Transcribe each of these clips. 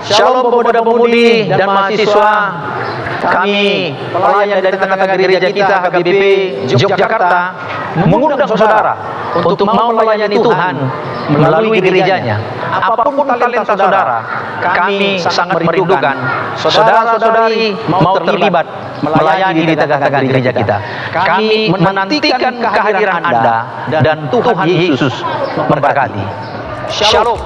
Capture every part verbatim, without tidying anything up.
Shalom, pemuda-pemudi dan mahasiswa. Kami, pelayan dari tengah-tengah gereja kita, H K B P Yogyakarta, mengundang saudara untuk mau melayani Tuhan melalui gerejanya. Apapun talenta saudara, kami sangat merindukan saudara-saudari mau terlibat melayani di tengah-tengah gereja kita. Kami menantikan kehadiran Anda, dan Tuhan Yesus memberkati. Shalom.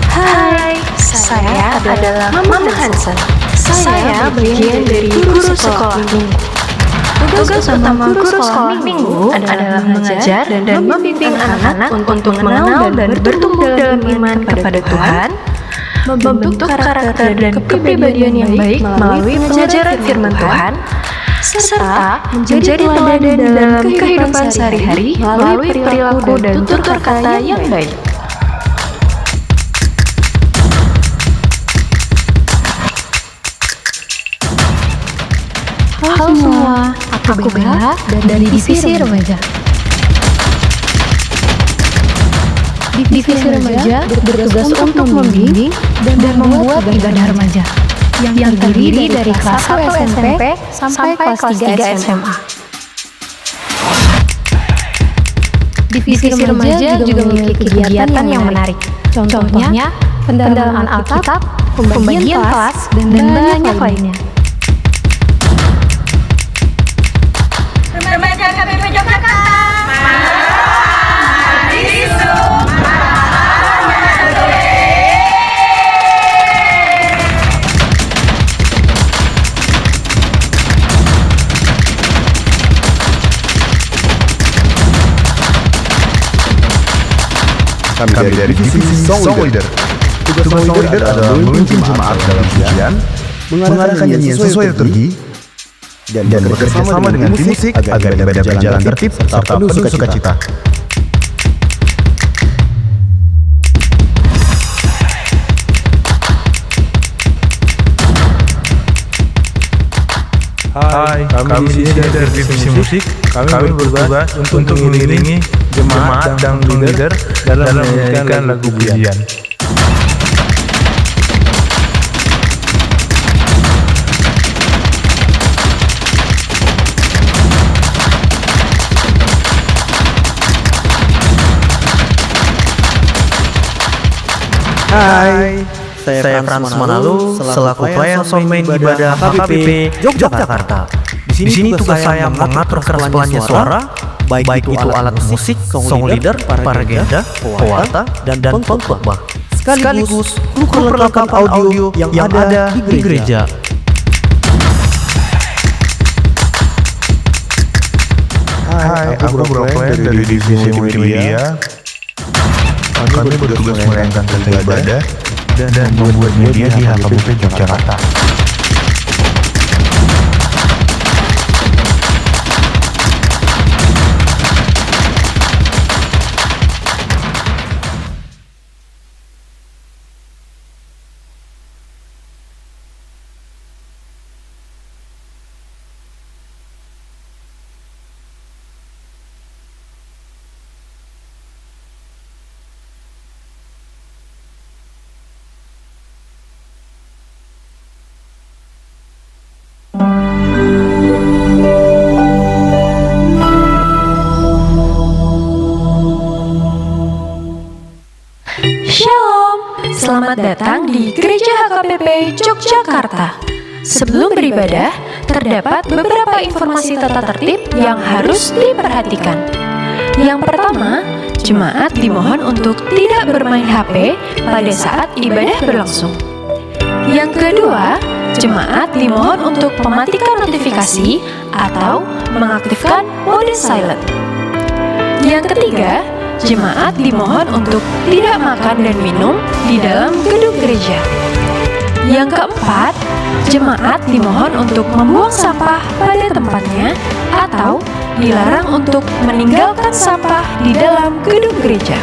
Hai, saya adalah Mama Hansen. Saya bagian dari guru sekolah minggu. Tugas utama guru sekolah minggu adalah mengajar dan membimbing anak-anak untuk mengenal dan bertumbuh dalam iman kepada Tuhan, membentuk karakter dan kepribadian yang baik melalui pengajaran firman Tuhan, serta menjadi teladan dalam kehidupan sehari-hari melalui perilaku dan tutur kata yang baik. Halo semua, aku Bella dari Divisi Remaja. Divisi Remaja bertugas untuk membimbing dan membuat ibadah remaja yang terdiri dari kelas satu S M P sampai kelas tiga S M A. Divisi Remaja juga memiliki kegiatan yang menarik. Contohnya, pendalaman Alkitab, pembagian kelas, dan banyak lainnya. Remaja K P P Jakarta. Kami dari divisi song leader. Tugas song leader adalah memimpin jemaat dalam pujian, mengarahkan nyanyian sesuai liturgi, dan bekerja sama dengan tim musik agar ibadah berjalan tertib serta penuh sukacita. Hai, kami di sini dari divisi musik. Kami bertugas untuk mengiringi jemaat dan song leader dalam menyanyikan lagu pujian. Hai, saya Frans Manalo, selaku pelayan sound man ibadah H K B P Yogyakarta. Di sini tugas saya mengatur keras pelangnya suara, baik itu alat musik, song leader, paragenda, pewarta, dan pengkhotbah, sekaligus kru perlengkapan audio yang ada di gereja. Hai, aku Bro Frank dari divisi multimedia. Kami bertugas menayangkan tata ibadah dan membuat media di H K B P Yogyakarta. Shalom, selamat datang di Gereja H K B P Yogyakarta. Sebelum beribadah, terdapat beberapa informasi tata tertib yang harus diperhatikan. Yang pertama, jemaat dimohon untuk tidak bermain H P pada saat ibadah berlangsung. Yang kedua, jemaat dimohon untuk mematikan notifikasi atau mengaktifkan mode silent. Yang ketiga, jemaat dimohon untuk tidak makan dan minum di dalam gedung gereja. Yang keempat, jemaat dimohon untuk membuang sampah pada tempatnya atau dilarang untuk meninggalkan sampah di dalam gedung gereja.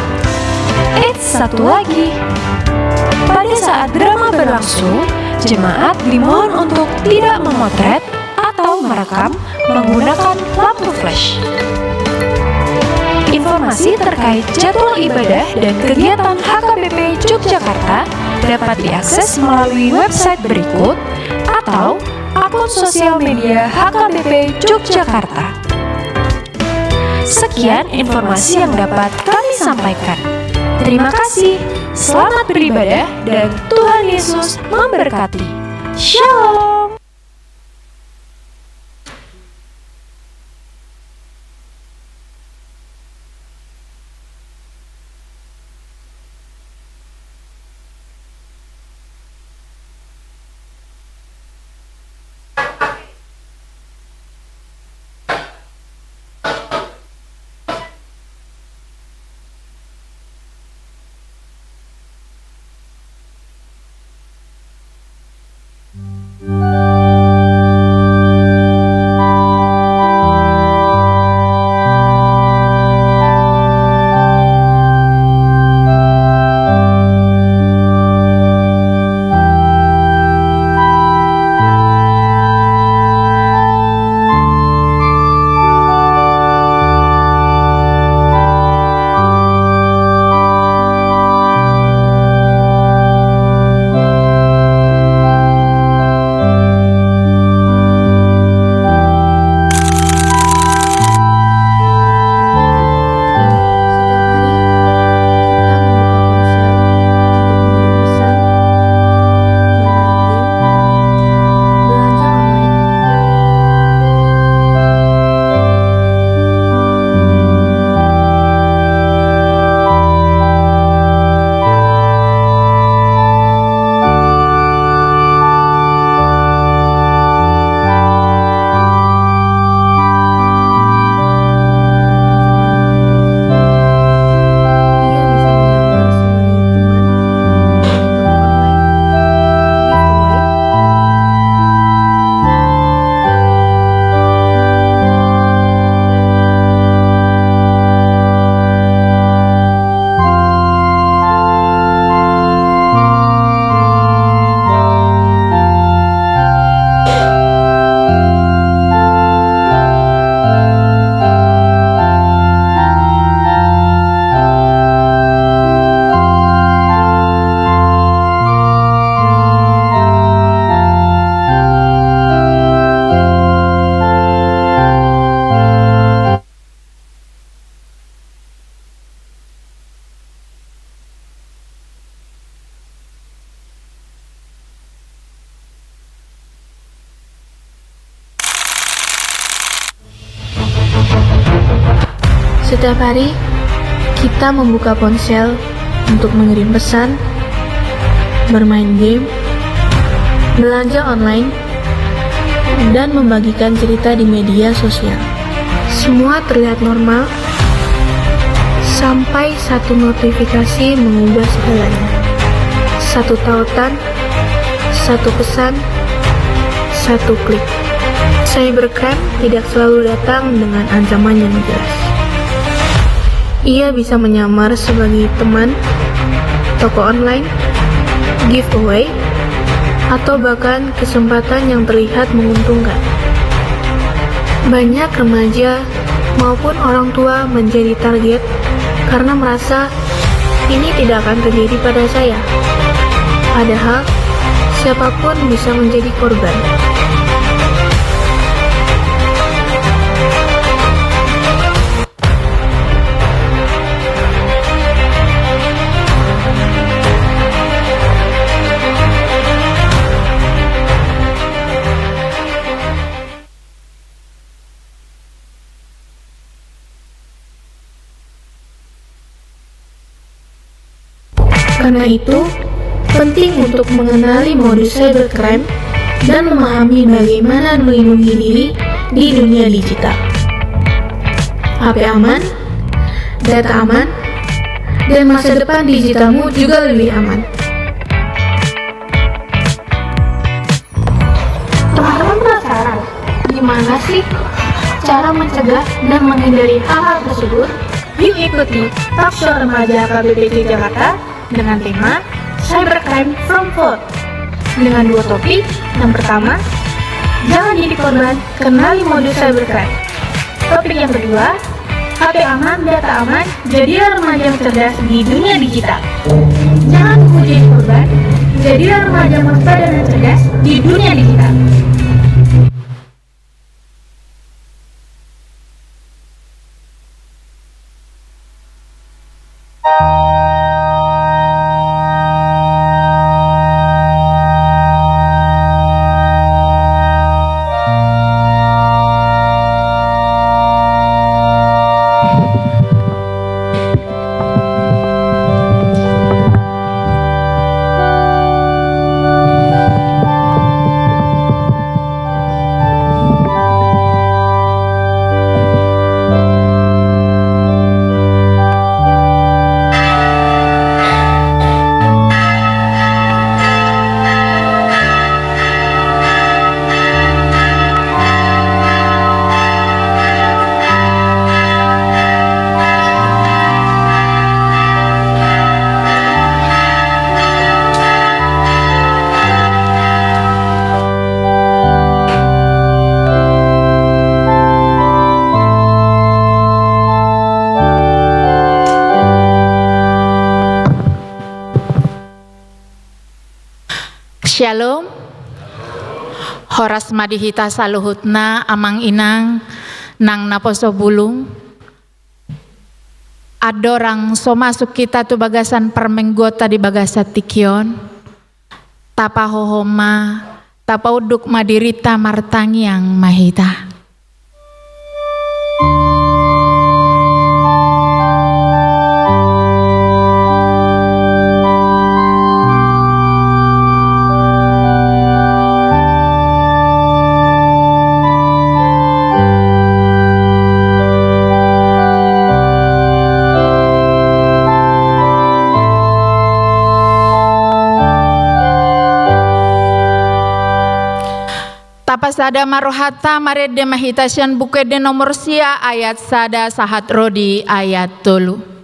Eits, satu lagi. Pada saat drama berlangsung, jemaat dimohon untuk tidak memotret atau merekam menggunakan lampu flash. Informasi terkait jadwal ibadah dan kegiatan H K B P Yogyakarta dapat diakses melalui website berikut atau akun sosial media H K B P Yogyakarta. Sekian informasi yang dapat kami sampaikan. Terima kasih. Selamat beribadah dan Tuhan Yesus memberkati. Shalom. Setiap hari, kita membuka ponsel untuk mengirim pesan, bermain game, belanja online, dan membagikan cerita di media sosial. Semua terlihat normal, sampai satu notifikasi mengubah segalanya. Satu tautan, satu pesan, satu klik. Cybercrime tidak selalu datang dengan ancaman yang jelas. Ia bisa menyamar sebagai teman, toko online, giveaway, atau bahkan kesempatan yang terlihat menguntungkan. Banyak remaja maupun orang tua menjadi target karena merasa ini tidak akan terjadi pada saya. Padahal, siapapun bisa menjadi korban. Karena itu, penting untuk mengenali modus cybercrime dan memahami bagaimana melindungi diri di dunia digital. H P aman, data aman, dan masa depan digitalmu juga lebih aman. Teman-teman penasaran, gimana sih cara mencegah dan menghindari hal-hal tersebut? Yuk ikuti Talk Show Remaja H K B P C Jakarta dengan tema Cybercrime from Phone. Dengan dua topik, yang pertama, jangan jadi korban, kenali modus cybercrime. Topik yang kedua, H P aman, data aman, jadilah remaja yang cerdas di dunia digital. Jangan tunggu jadi korban, jadilah remaja yang waspada dan cerdas di dunia digital. Shalom. Horas ma di hita saluhutna, amang inang nang naposo bulung. Andorang so masuk hita tu bagasan parmingguonta di bagasan tingki on, tapahohom ma, tapaunduk ma dirinta martangiang ma hita. Tapasada ma rohanta, marende ma hita sian Buku Ende nomor sia, ayat sada sahat ro di ayat tolu.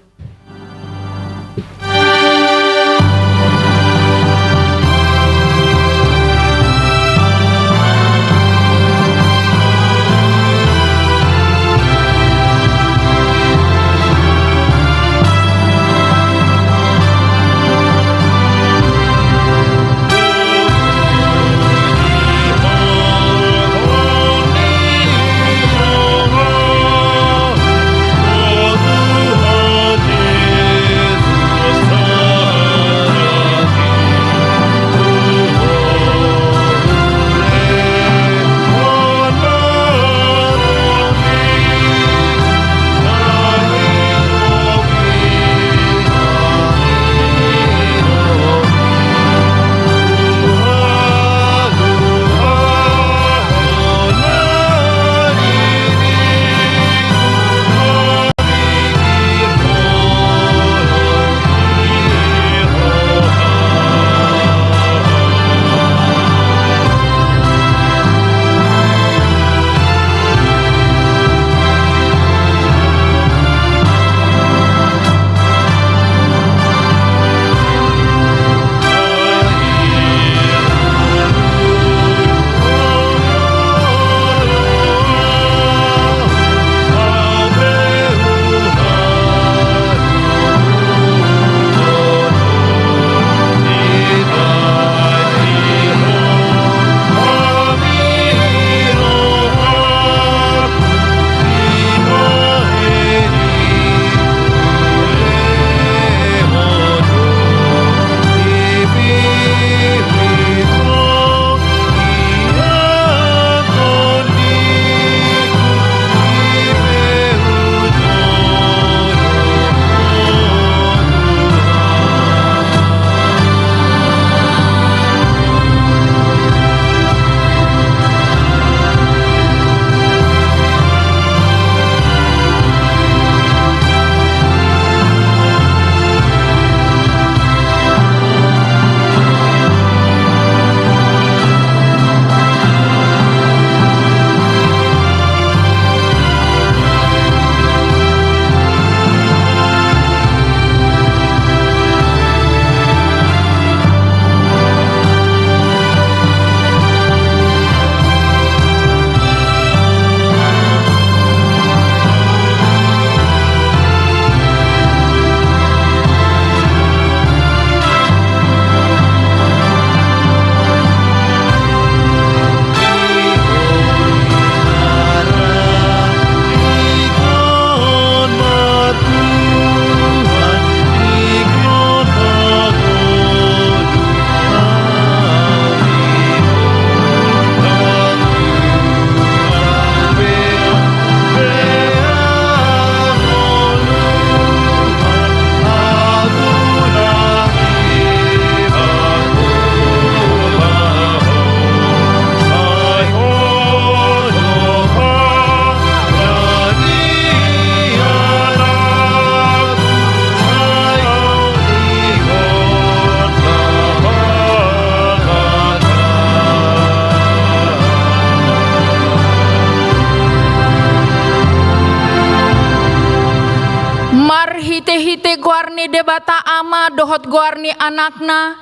Marhite goar ni Debata Ama dohot goar ni Anakna,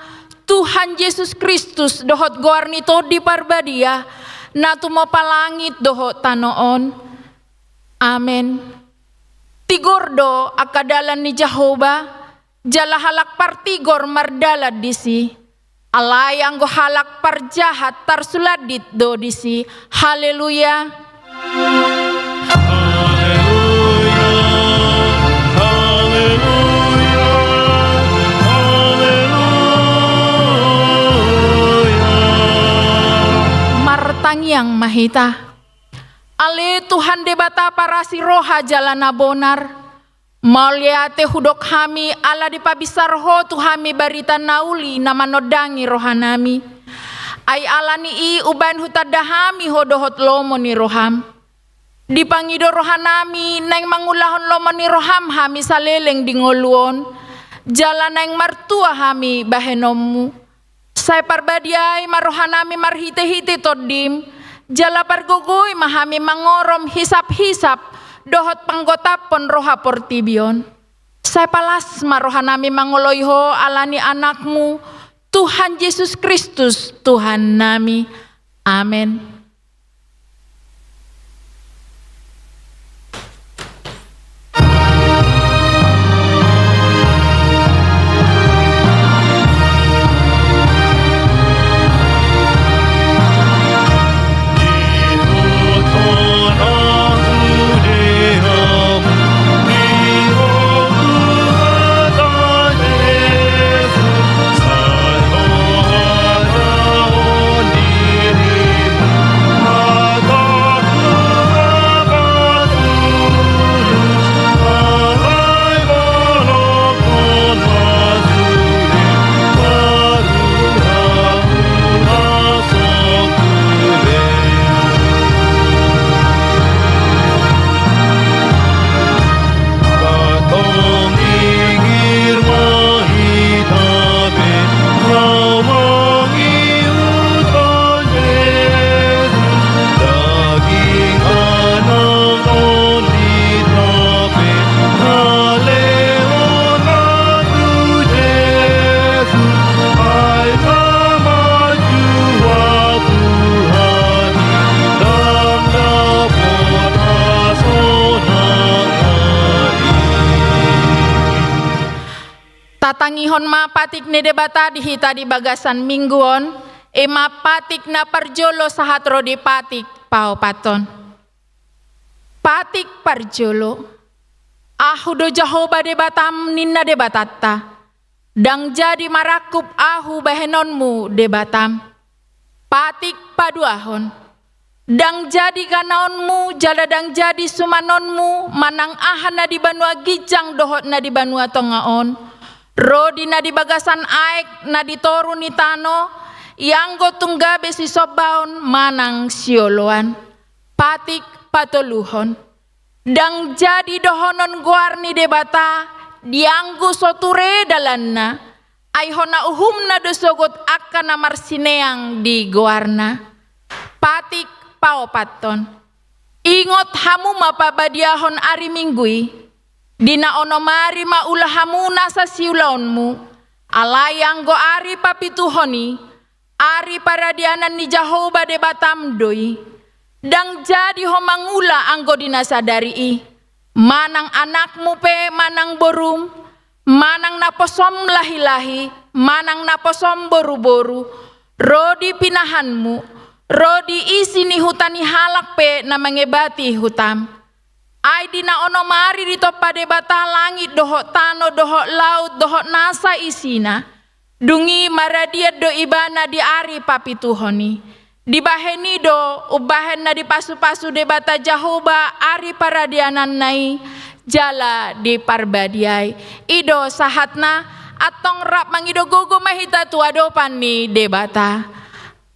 Tuhan Jesus Kristus, dohot goar ni Tondi Parbadia, na tumompa langit dohot tano on. Amen. Tigor do angka dalan ni Jahowa, jala halak partigor mardalan disi. Alai anggo halak parjahat tarsulandit do disi. Haleluya. Haleluya, haleluya, haleluya. Martangiang ma hita. Ale Tuhan Debata parasi roha jala na bonar, mauliate hudok hami ala dipabinsar Ho tu hami barita na uli na manondangi rohanami. Ai ala ni i umbahen hutanda hami Ho dohot lomo ni roham. Dipangido rohanami naeng mangulahon lomo ni roham hami saleleng di ngolu on, jala naeng martua hami bahenonmu. Sai parbadiai ma rohanami marhitehite Tondim, jala pargogoi ma hami mangorom hisaphisap dohot panggotaphon roha portibi on. Sai palas ma rohanami mangoloi Ho ala ni Anakmu, Tuhan Jesus Kristus, Tuhannami. Amen. Tatangihon ma patik ni Debata di hita di bagasan minggu on, i ma patik na parjolo sahat ro di patik paopathon. Patik parjolo. Ahu do Jahowa Debatam, ninna Debatanta. Ndang jadi marangkup Ahu bahenonmu Debatam. Patik paduahon. Ndang jadi ganaonmu jala ndang jadi sumanonmu manang aha na di banua ginjang dohot na di banua tonga on, ro di na di bagasan aek na di toru ni tano, ianggo tung gabe sisombaon manang sioloan. Patik patoluhon. Ndang jadi dohonon goar ni Debata dianggo so ture dalanna, ai hona uhumna do sogot angka na marsineang di goarna. Patik paopathon. Ingot hamu ma pabadiahon ari Minggu i, di na onom ari ma ula hamu nasa siulaonmu, alai anggo ari papituhon i, ari paradianan ni Jahowa Debatam do i. Ndang jadi ho mangula anggo di na sadari i, manang anakmu pe manang borum, manang naposom lahilahi, manang naposom boruboru, ro di pinahanmu, ro di isi ni huta ni halak pe na mangebati hutam. Ai di na onom ari ditompa Debata langit dohot tano dohot laut dohot nasa isina. Dung i maradian do ibana di ari papituhon i. Dibahen i do umbahen na dipasupasu Debata Jahowa ari paradiananna i jala diparbadiai. I do sahatna, antong rap mangido gogo ma hita tu adopan ni Debata.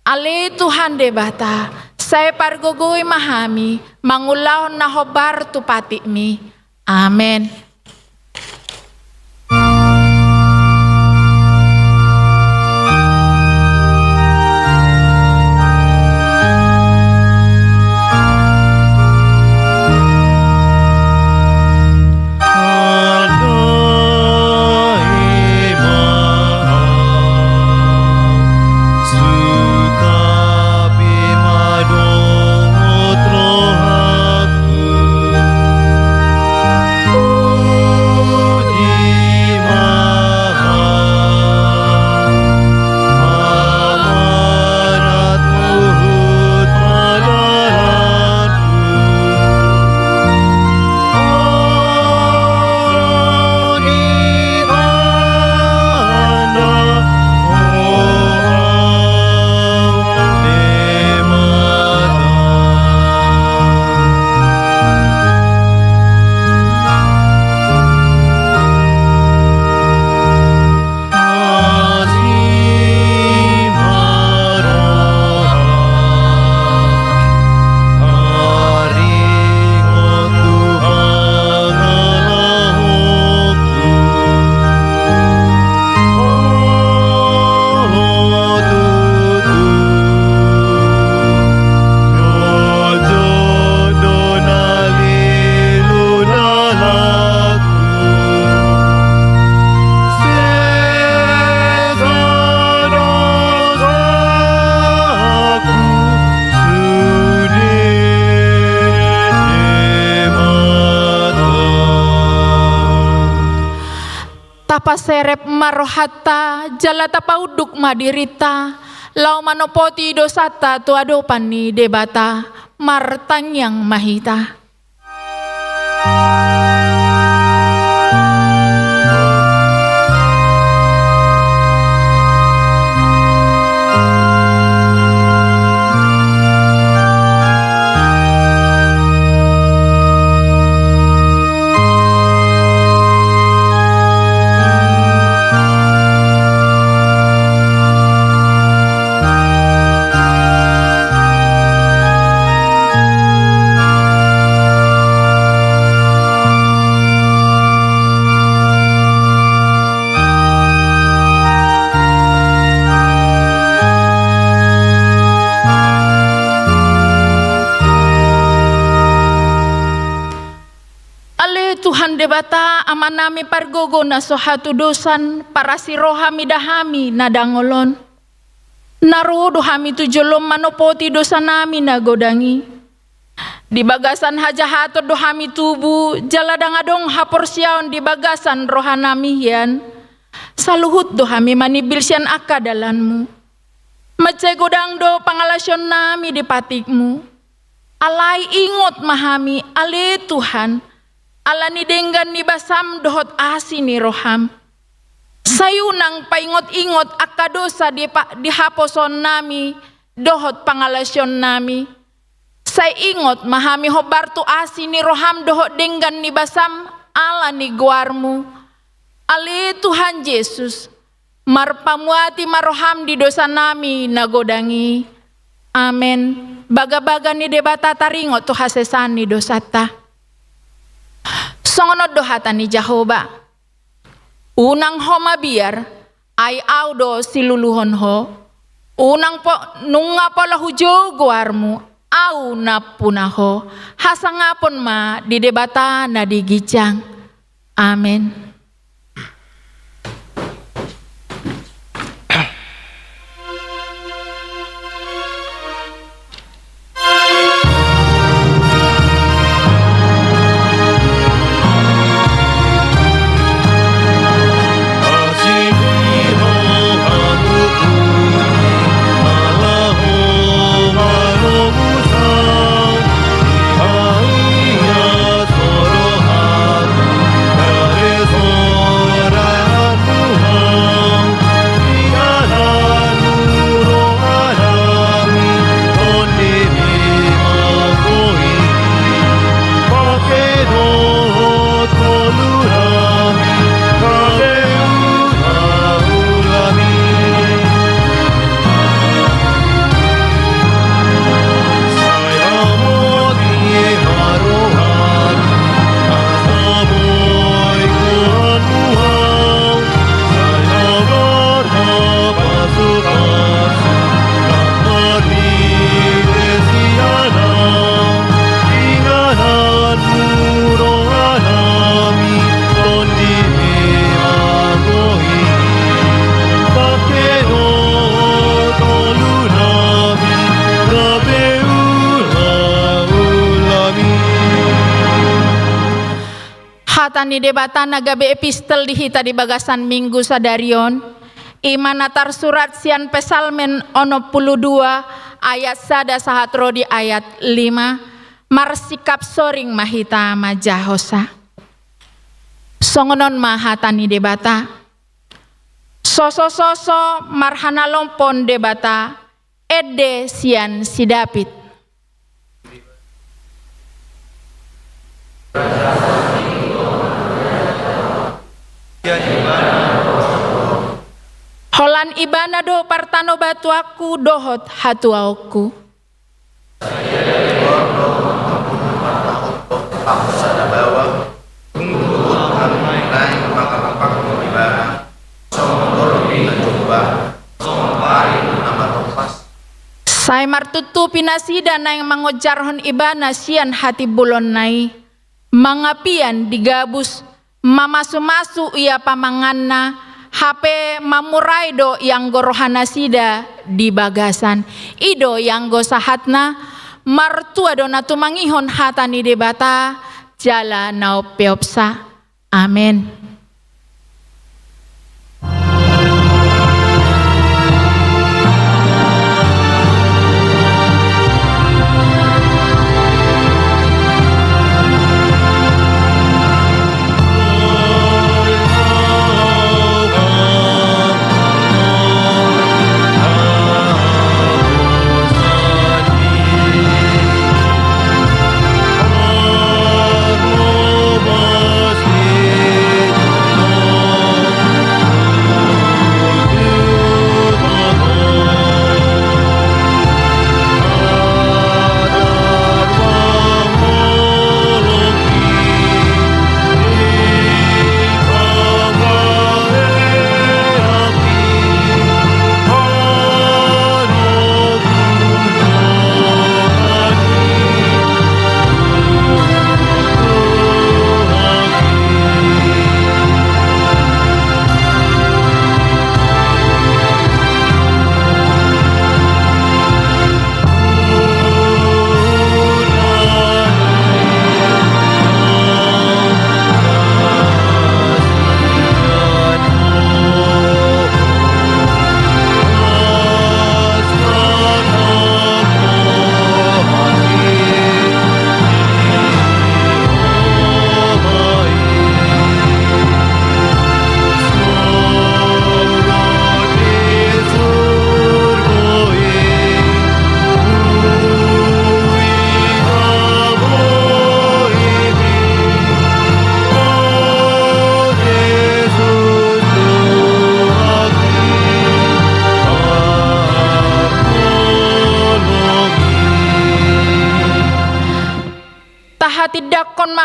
Ale Tuhan Debata, sai pargogoi ma hami mangulahon na hombar tu patikmi. Amen. Tapaserep ma rohanta jala tapaunduk ma dirinta, laho manopoti dosanta tu adopan ni Debata. Martangiang ma hita. Ale Tuhan Debata, Amanami pargogo na so hatudosan, parasi roha mida hami na dangol on. Na ro do hami tu jolom manopoti dosanami na godang i. Di bagasan hajahaton do hami tubu, jala ndang adong haporseaon di bagasan rohanami hian. Saluhut do hami manimbil sian angka dalanmu. Mansai godang do pangalaosionnami di patikmu. Alai ingot ma hami, ale Tuhan, ala ni denggan ni basam dohot asi ni roham. Sai unang paingot-ingot angka dosa di pa-, di haposoonnami dohot pangalaosionnami. Sai ingot ma hami hombar tu asi ni roham dohot denggan ni basam ala ni goarmu. Ale Tuhan Jesus, marpamuati ma roham di dosanami na godang i. Amen. Bagabaga ni Debata taringot tu hasesaan ni dosanta. Songon on do hata ni Jahowa. Unang ho mabiar, ai Ahu do siluluhon ho. Unang po-, nunga pola hujou goarmu, Ahu nampuna ho. Hasangapon ma di Debata na di ginjang. Amen. Hata ni Debata na gabe epistel di hita di bagasan Minggu sadari on, i ma na tarsurat sian Psalmen onom pulu dua ayat sada sahat ro di ayat lima. Marsikap soring ma hita manjahahonsa. Songon on ma hata ni Debata. Sosososo marhanalompon Debata, ende sian si David. Holan Ibana do partanobatuanku dohot hatuaonku. Sai martutupi nasida naeng mangonjarhon Ibana sian hatimbulonna i, mangapian di gabus, mamasumasu ia pamanganna, hape mamurai do ianggo rohanasida di bagasan. I do ianggo sahatna. Martua do na tumangihon hata ni Debata jala na umpeopsa. Amen.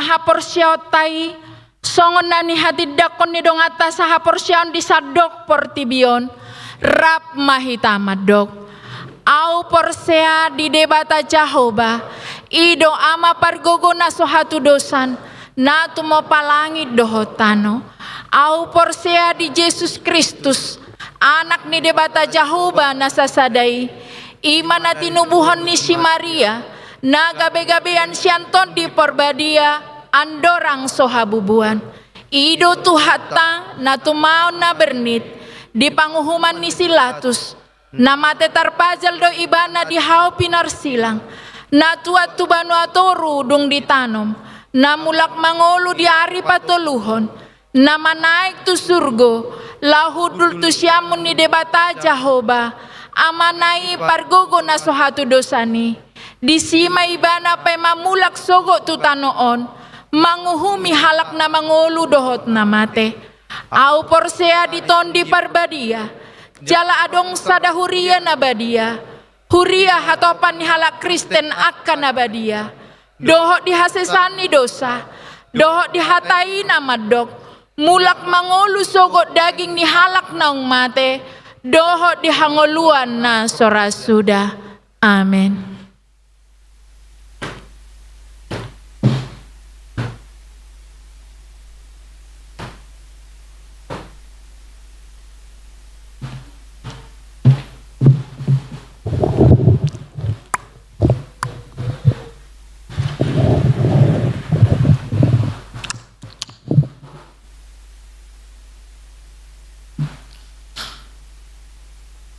haporseaonta i, songon na nihatindangkon ni donganta sahaporseaon di sandok portibi on, rap ma hita mandok. Ahu porsea di Debata Jahowa, i do Ama pargogo na so hatudosan, na tumompa langit dohot tano. Ahu porsea di Jesus Kristus, Anak ni Debata Jahowa na sasada i, i ma na tinubuhon ni si Maria, na gabegabean sian Tondi Parbadia, andorang so habubuan. I do Tuhanta, na tumaon na bernit, di panguhuman ni si Latus, na mate tarpajal do ibana di hau pinarsilang, na tuat tu banua toru dung ditanom, na mulak mangolu di ari patoluhon, na manaek tu surgo, laho hundul tu siamun ni Debata Jahowa, Amana i pargogo na so hatudosan i. Disi ma ibana paima mulak sogot tu tano on, manguhumi halak na mangolu dohot na mate. Ahu porsea di Tondi Parbadia, jala adong sada huria na badia, huria hatopan ni halak Kristen angka na badia, dohot di hasesaan ni dosa, dohot di hata i na mandok, mulak mangolu sogot daging ni halak naung mate, dohot di hangoluan na so ra suda. Amen.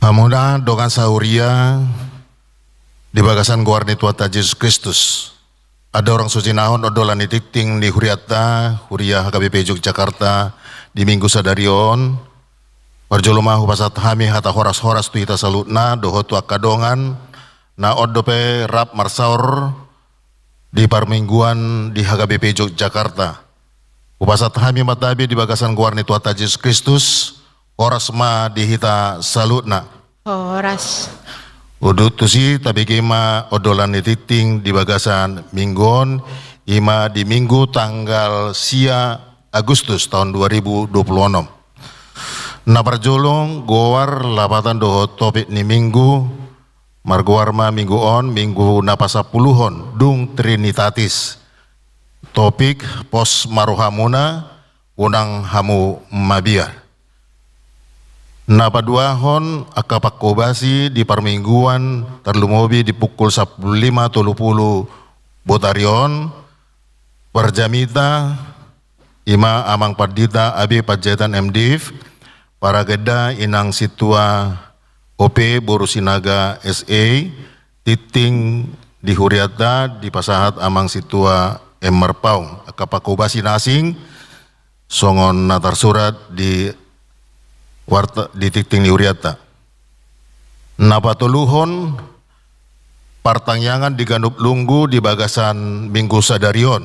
Hamu da dongan sahuria di bagasan goar ni Tuhanta Jesus Kristus. Andorang so jinahon ondolan ni tingting ni hurianta, huria H K B P Jogjakarta di Minggu sadari on, parjolo ma hupasahat hami hata horas-horas tu hita saluhutna dohot tu angka dongan na on dope rap marsaor di parmingguan di H K B P Jogjakarta. Hupasahat hami ma tabe di bagasan goar ni Tuhanta Jesus Kristus, horas ma di hita saluhutna. Horas. Udut tusi, tabege ma ondolan ni tingting di bagasan minggu on, i ma di Minggu tanggal sia Agustus taon dua ribu dua puluh onom. Na parjolo, goar, lapatan dohot topik ni Minggu, margoar ma Minggu on, Minggu na pasampuluhon, dung Trinitatis. Topik, pos ma rohamuna, unang hamu mabiar. Na paduahon, angka pangkobasi di parmingguan, tarlumobi di pukul sampulu lima tolu pulu botari on, parjamita, i ma Amang Pandita A B Panjaitan M Div, paragenda Inang Sintua O P boru Sinaga S A, tingting di hurianta dipasahat Amang Sintua M Marpaung. Angka pangkobasi na asing, songon na tarsurat di warta, di tingting ni hurianta. Na patoluhon, partangiangan di ganup lunggu di bagasan Minggu sadari on.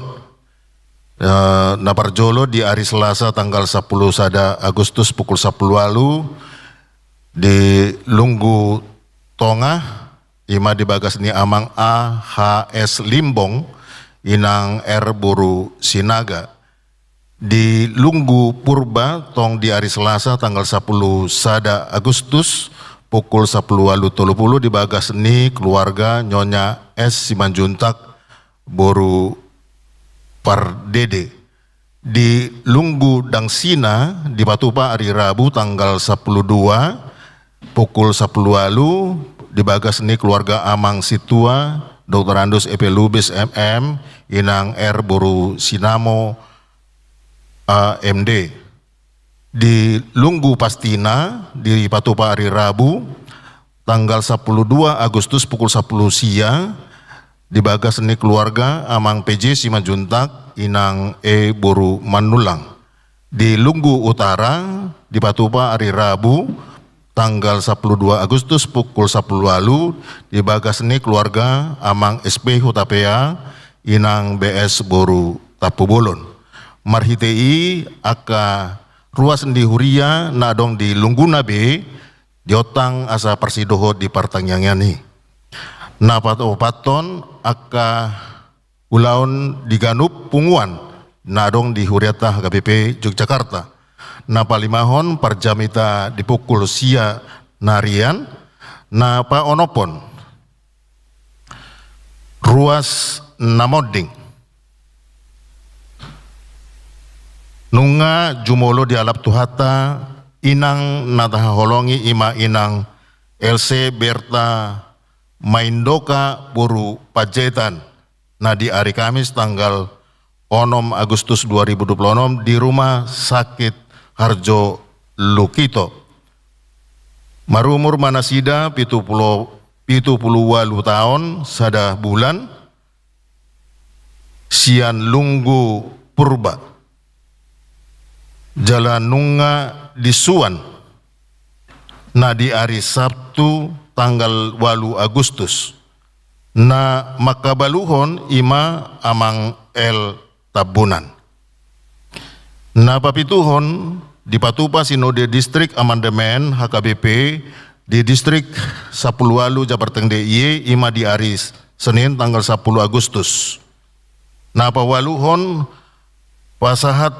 Eh, na parjolo di ari Selasa tanggal sampulu sada Agustus pukul sampulu ualu di Lunggu Tongah, i ma di bagas ni Amang A H S Limbong, Inang R boru Sinaga. Di Lunggu Purba tong di ari Selasa tanggal sampulu sada Agustus pukul sampulu ualu tolu pulu di bagas ni keluarga Nyonya S Simanjuntak boru Pardede. Di Lunggu Dangsina dipatupa ari Rabu tanggal sampulu dua pukul sampulu ualu di bagas ni keluarga Amang Sintua Doktorandus Epe Lubis M M, Inang R boru Sinamo A M D. Di Lunggu Pastina dipatupa ari Rabu tanggal sampulu dua Agustus pukul sampulu sia di bagas ni keluarga Amang P J Simanjuntak, Inang E boru Manullang. Di Lunggu Utara dipatupa ari Rabu tanggal sampulu dua Agustus pukul sampulu ualu di bagas ni keluarga Amang S P Hutapea, Inang B S boru Tampubolon. Marhite i angka ruas ni huria na adong di lungguna be diontang asa parsidohot di partangiangan i. Na paopathon, angka ulaon di ganup punguan na adong di hurianta H K B P Yogyakarta. Na palimahon parjamita di pukul sia narian, na paonomhon ruas na monding. Nunga jumolo dialap Tuhanta inang na tahaholongi, i ma inang Else Berta Maindoka boru Panjaitan, na di ari Kamis tanggal onom Agustus dua ribu dua puluh onom di Rumah Sakit Harjo Lukito. Marumur ma nasida pitu pulu, pitu pulu ualu taon sada bulan, sian Lunggu Purba. Jala nunga disuan na di ari Sabtu tanggal ualu Agustus. Na mangkabaluhon i ma Amang L Tambunan. Na papituhon, dipatupa sinode distrik amandemen H K B P di distrik sampulu ualu Jabar Tengger D I E, i ma di ari Senin tanggal sampulu Agustus. Na paualuhon, pasahat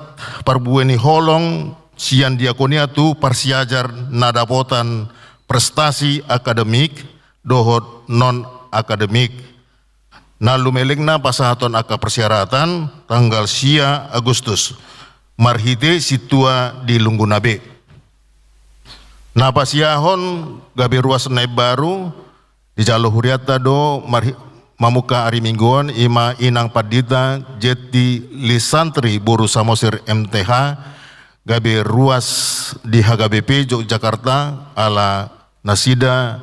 parbue ni holong sian diakonia tu parsiajar na dapotan prestasi akademik dohot non akademik. Na lumelengna pasahaton angka persyaratan tanggal sia Agustus marhite sintua di Lungguna be. Na pasiahon gabe ruas na imbaru, dijalo hurianta do marhi-, mamungka ari Minggu on, i ma Inang Pandita Jetti Lisantri boru Samosir M T H, gabe ruas di H K B P Yogyakarta, ala nasida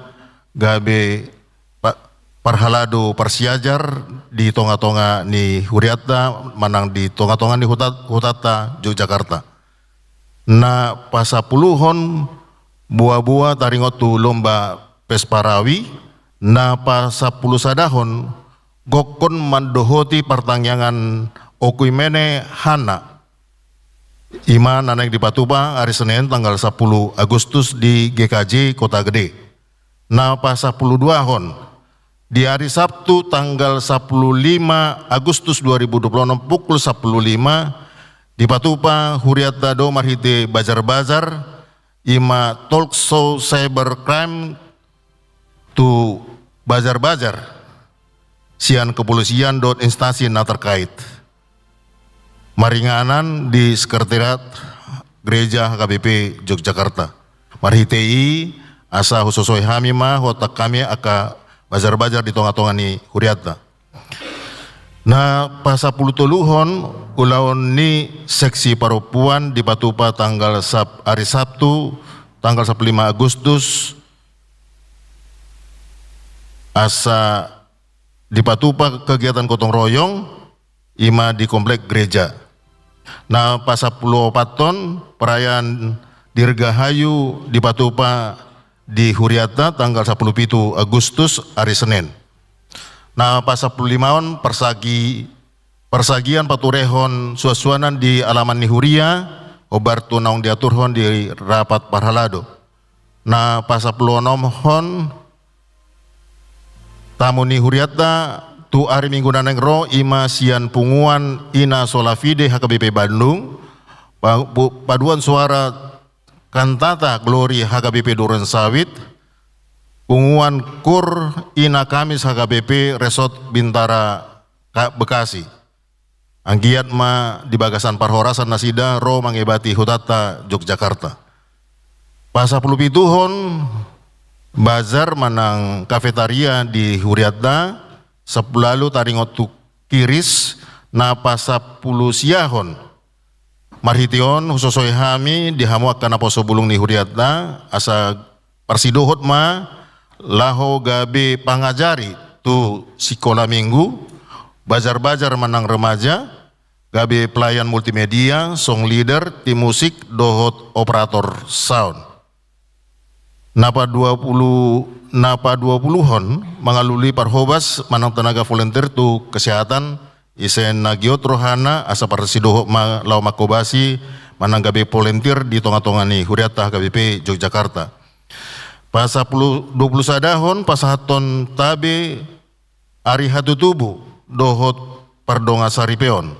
gabe pa-, parhalado parsiajar di tonga-tonga ni hurianta manang di tonga-tonga ni huta-, hutanta Yogyakarta. Na pasampuluhon, boa-boa taringot tu lomba Vespa Rawi. Na pasampulu sadahon, gokkon mandohoti partangiangan Oekumene Hana, i ma na naeng dipatupa ari Senin tanggal sampulu Agustus di G K J Kota Gede. Na pasampulu duahon, di ari Sabtu tanggal sampulu lima Agustus dua ribu dua puluh enam pukul sampulu lima, dipatupa hurianta do marhite bazar-bazar, i ma talk show cybercrime tu bazar-bazar sian kepolisian dohot instansi na terkait. Maringanan di Sekretariat Gereja H K B P Yogyakarta. Marhite i asa husosoi hami ma, huontang hami angka bazar-bazar di tonga-tonga ni hurianta. Na pasampulu toluhon, ulaon ni seksi parompuan dipatupa tanggal Sab-, ari Sabtu tanggal sampulu lima Agustus, asa dipatupa kegiatan gotong royong, i ma di komplek gereja. Na pasampulu opathon, perayaan Dirgahayu dipatupa di hurianta tanggal sampulu pitu Agustus, ari Senin. Na pasampulu limahon, parsagi-, parsagian paturehon suansuanan di alaman ni huria, hombar tu naung diaturhon di rapat parhalado. Na pasampulu onomhon, tamu ni hurianta tu ari Minggu na naeng ro, i ma sian punguan Ina Sola Fide H K B P Bandung, pa-, pu-, paduan suara Kantata Glory H K B P Duren Sawit, punguan kur Ina Kamis H K B P Resort Bintara Ka-, Bekasi. Anggiat ma di bagasan parhorasan nasida ro mangebati hutanta Yogyakarta. Pasampulu pituhon, bazar manang kafetaria di hurianta, sampulu ualu taringot tu kiris. Na pasampulu siahon, marhite on husosoi hami di hamu angka naposo bulung ni hurianta, asa parsidohot ma laho gabe pangajari tu sikola minggu, bazar-bazar manang remaja, gabe pelayan multimedia, song leader, tim musik, dohot operator sound. Na paduapulu, na paduapuluhon, mangalului parhobas manang tenaga volunteer tu kesehatan, ise na giot rohana asa parsidohot ma laho manghobasi manang gabe volunteer di tonga-tonga ni hurianta H K B P Yogyakarta. Pasampulu, duapulu sadahon, pasahathon tabe ari hatutubu dohot pardongansaripeon.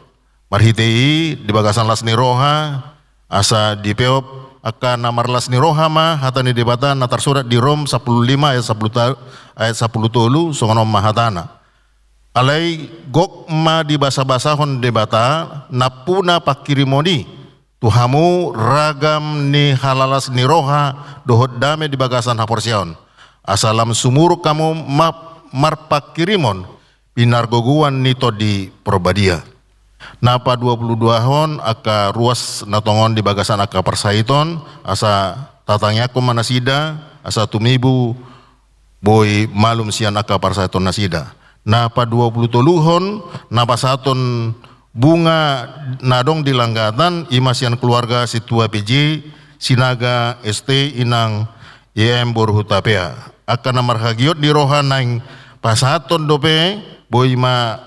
Marhite i di bagasan las ni roha, asa dipeop angka na marlas ni roha ma hata ni Debata na tarsurat di Rom sampulu lima ayat sampulu ta-, ayat sampulu tolu, songon on ma hatana. Alai gok ma dibasabasahon Debata nampuna pangkirimon i tu hamu ragam ni halalas ni roha dohot dame di bagasan haporseaon, asa lam sumurung hamu ma-, marpangkirimon pinargogoan ni Tondi Porbadia. Na paduapuluduahon angka ruas na tongon di bagasan angka parsahiton, asa tatangiangkon ma nasida, asa tumibu boi malum sian angka parsahiton nasida. Na paduapulutoluhon, na pasahathon bunga na adong di langgatan, i ma sian keluarga sintua P J, Sinaga S T, Inang Y M boru Hutapea. Angka na marhagiot di roha naeng pasahathon dope, boi ma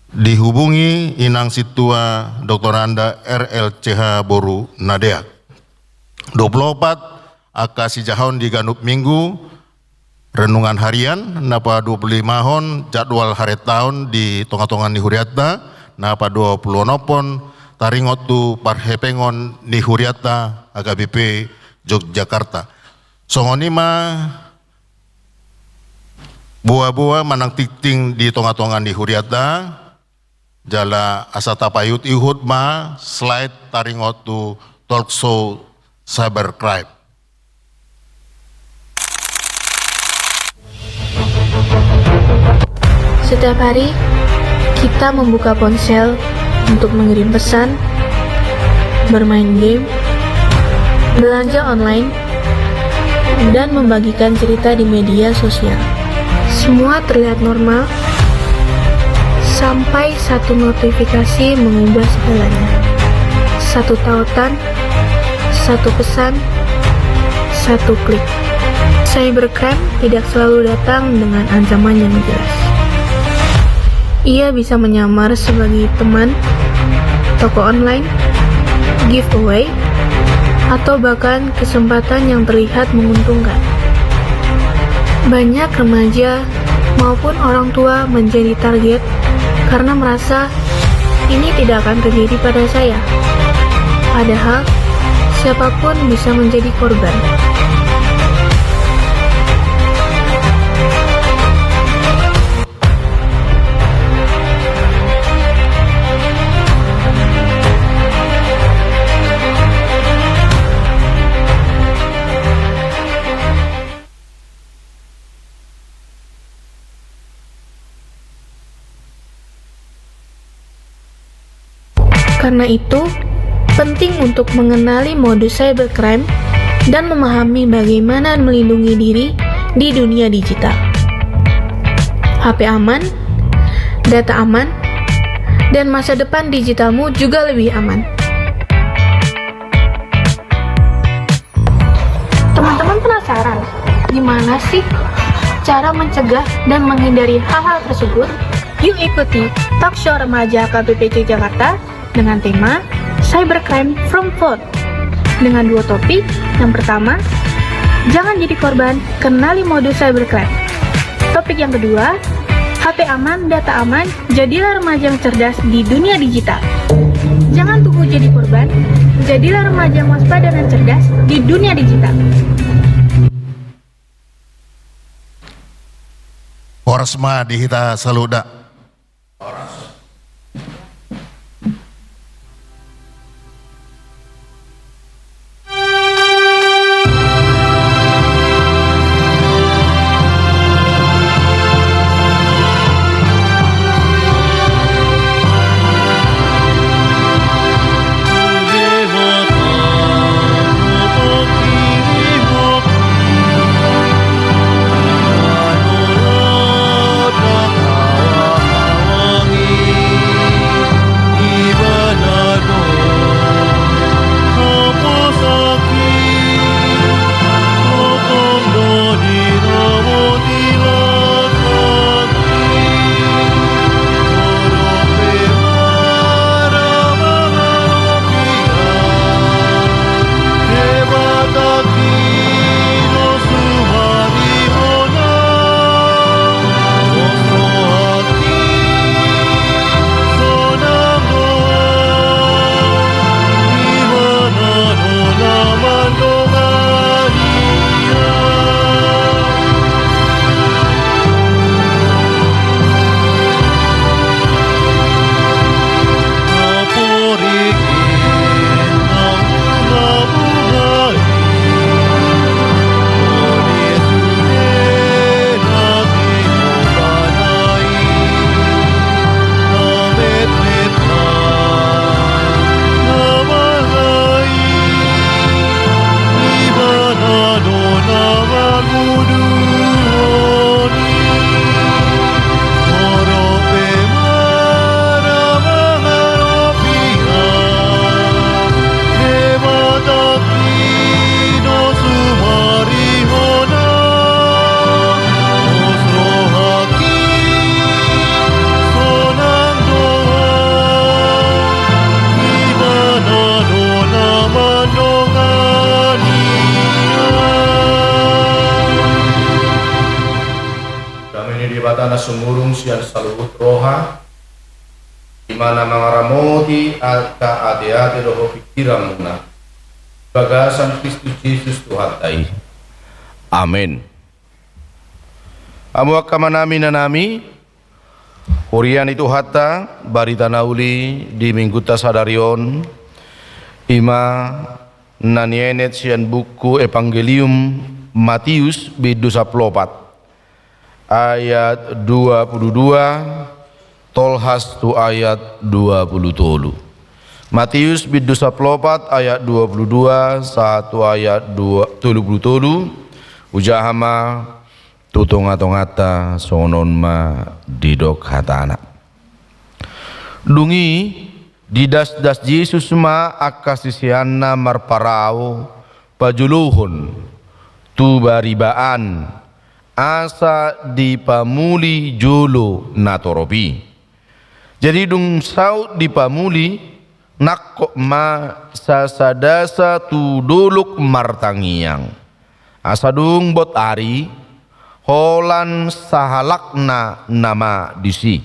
dihubungi Inang sintua Doktoranda R L C H boru Nadeak. Dua puluh opat, angka sijahaon di ganup minggu, renungan harian, na paduapululimahon, jadwal harentaon di tongatonga ni hurianta, na paduapuluonomhon, taringot tu parhepengon ni hurianta H K B P Yogyakarta. Songon i ma boaboa manang tingting di tongatonga ni hurianta, jala asa tapaihutihut ma slide taringot tu talk show cybercrime. Setiap hari, kita membuka ponsel untuk mengirim pesan, bermain game, belanja online, dan membagikan cerita di media sosial. Semua terlihat normal, sampai satu notifikasi mengubah segalanya. Satu tautan, satu pesan, satu klik. Cybercrime tidak selalu datang dengan ancaman yang jelas. Ia bisa menyamar sebagai teman, toko online, giveaway, atau bahkan kesempatan yang terlihat menguntungkan. Banyak remaja maupun orang tua menjadi target karena merasa ini tidak akan terjadi pada saya. Padahal, siapapun bisa menjadi korban. Karena itu, penting untuk mengenali modus cybercrime dan memahami bagaimana melindungi diri di dunia digital. H P aman, data aman, dan masa depan digitalmu juga lebih aman. Teman-teman penasaran, gimana sih cara mencegah dan menghindari hal-hal tersebut? Yuk ikuti talk show remaja K B P C Jakarta dengan tema Cybercrime from Phone, dengan dua topik. Yang pertama, jangan jadi korban, kenali modus cybercrime. Topik yang kedua, H P aman, data aman, jadilah remaja yang cerdas di dunia digital. Jangan tunggu jadi korban, jadilah remaja yang waspada dan cerdas di dunia digital. Horas ma di hita saluhutna. Amanta na sumurung sian saluhut roha, i ma na mangaramoti angka ateate dohot pingkiranmuna, bagasan Kristus Jesus Tuhanta i. Amen. Hamu angka amanami, inanami, huria ni Tuhanta, barita na uli di Minggunta sadari on, i ma na nienet sian buku Evangelium Matius bindu sampulu opat, ayat dua pulu dua, tolhas tu ayat dua pulu tolu. Matius bindu sampulu opat ayat dua pulu dua sahat tu ayat dua, tolu pulu tolu, hujaha ma tu tongatonganta, songon on ma didok hatana. Dung i, didasdas Jesus ma angka siseanna marparau pajolohon tu bariba an, asa dipamuli jolo na torop i. Jadi dung saut dipamuli, nangkok ma sasadasa tu dolok martangiang. Asa dung bot ari, holan sahalakna nama disi.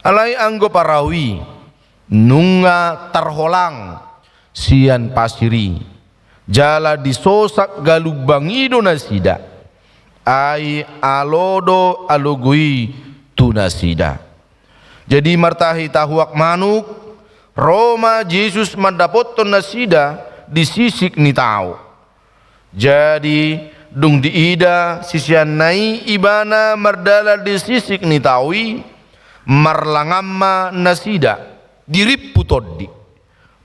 Alai anggo parau i nunga tarholang sian pasir i, jala disosak galumbang i do nasida. Ai alo do alogo i tu nasida. Jadi martahi tahuak manuk, ro ma Jesus mandapothon nasida di sisik ni tao. Jadi dung diida siseanna i ibana mardalan di sisik ni tao i, marlangan ma nasida, dirimpu tondi.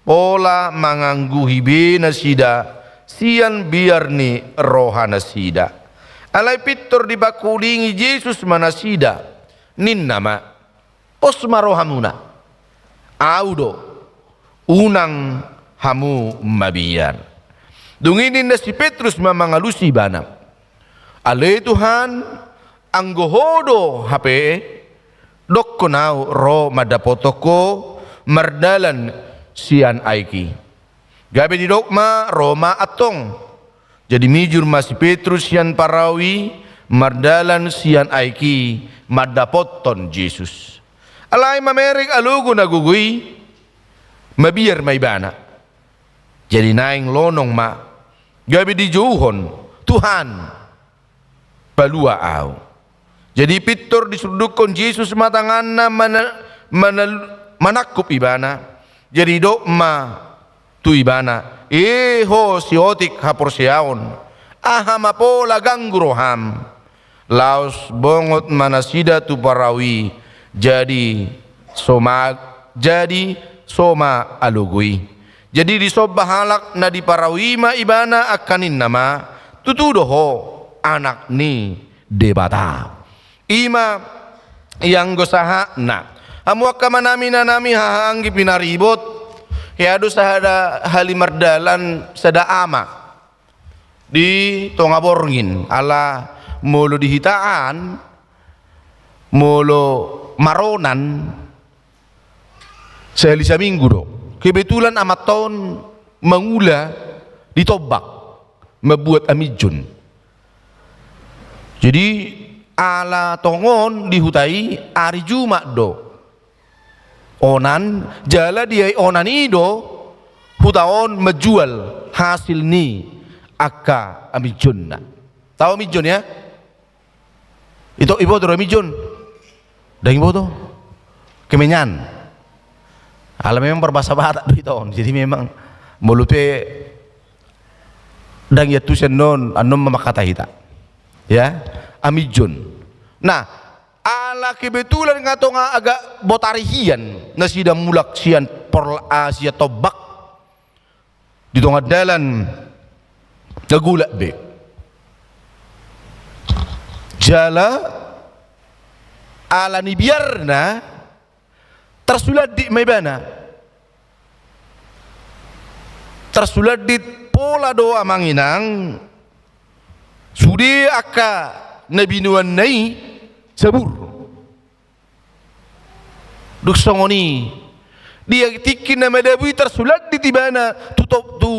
Pola mangangguhi be nasida sian biar ni rohanasida. Alai pintor dipangkulingi Jesus ma nasida, ninna ma: Pos ma rohamuna, Ahu do, unang hamu mabiar. Dung i ninna si Petrus ma mangalusi ibana: Ale Tuhan, anggo Ho do hape, dokkon ahu ro mandapothon Ho mardalan sian aek i. Gabe didok ma, ro ma antong. Jadi mijur ma si Petrus sian parau i, mardalan sian aek i mandapothon Jesus. Alai mamereng alogo na gogo i, mabiar ma ibana. Jadi naeng lonong ma, gabe dijouhon: Tuhan, palua ahu. Jadi pintor disurdukhon Jesus ma tanganna mana, mana, manangkup ibana. Jadi didok ma tu ibana: E ho siotik haporseaon, aha ma pola ganggu roham? Laos bongot ma nasida tu parau i, jadi so ma, jadi so ma alogo i. Jadi disomba halak na di parau i ma ibana angka ninna ma: Tutu do Ho Anak ni Debata. I ma ianggo sahatna. Hamu angka amanami, inanami, haha anggi pinaribot, hea do sahali mardalan sada ama di tonga borngin, ala molo di hita an, molo maronan, sahali saminggu do. Kebetulan amanta on mangula di tombak, mambuat amijon. Jadi ala tongon di huta i ari Jumat do onan, jala di ari onan i do huta on manjual hasil ni angka amijonna. Tau amijon, ya? Ito, iboto do amijon? Ndang iboto. Kemenyan. Ala memang parbahasa Batak do ito on. Jadi memang molo pe ndang iantusi annon, annon ma mangkatai hita. Ya, amijon. Nah, ala kebetulan nga tonga agak botari hian nasida mulak sian por, ah, sian tombak. Di tonga dalan, tagulak be. Jala ala ni biarna, tarsulandit ma ibana. Tarsulandit pola do, amang inang, sude angka na binoanna i sabur. Dung songon i, di tingki na madabu i tarsulandit ibana tu to-, tu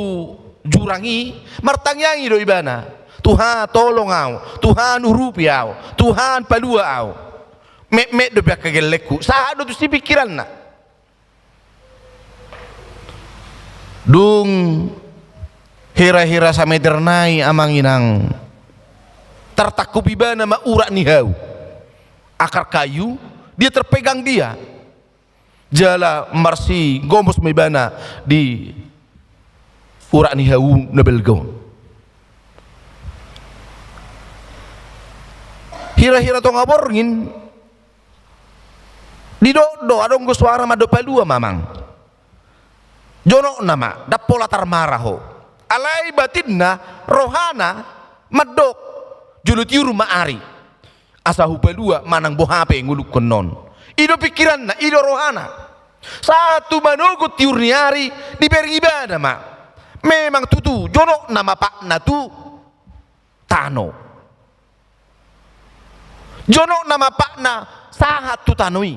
jurang i, martangiang i do ibana: Tuhan, tolong ahu, Tuhan, urupi ahu, Tuhan, palua ahu. Metmet dope angka gellengku, sahat do tusi pikiranna. Dung hira-hira sameter nai, amang inang, tartangkup ibana ma urat ni hau. Akar kayu, dia terpegang dia. Jala marsigomos ma ibana di urat ni hau na balga on. Hira-hira tonga borngin, didok do adong do suara mandok, palua ma, amang. Jonokna ma, ndang pola tarmara ho. Alai batinna, rohana mandok, jolo tiur ma ari, asa hupalua manang boha pe ngolungkon on. I do pikiranna, i do rohana. Sahat tu manogot tiur ni ari, dibereng ibana ma. Memang tutu, jonokna ma patna tu tano. Jonokna ma patna sahat tu tano i.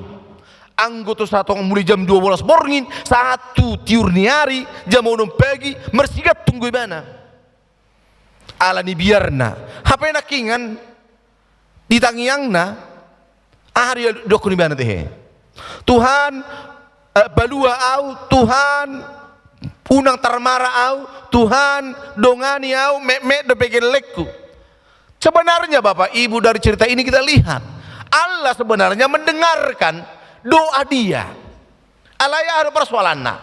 Anggo tu satonga mulai jam dua bolas borngin, sahat tu tiur ni ari, jam onom pagi, marsigantung do ibana. Ala ni biarna. Hape nangkiningan di tangiangna, aha do didokkon ibana tehe? Tuhan, eh, palua au, Tuhan, unang tarmara au, Tuhan, dongani au, metmet dope gellengku. Sebenarnya, Bapak Ibu, dari cerita ini kita lihat, Allah sebenarnya mendengarkan doa dia. Alai aha do persoalanna?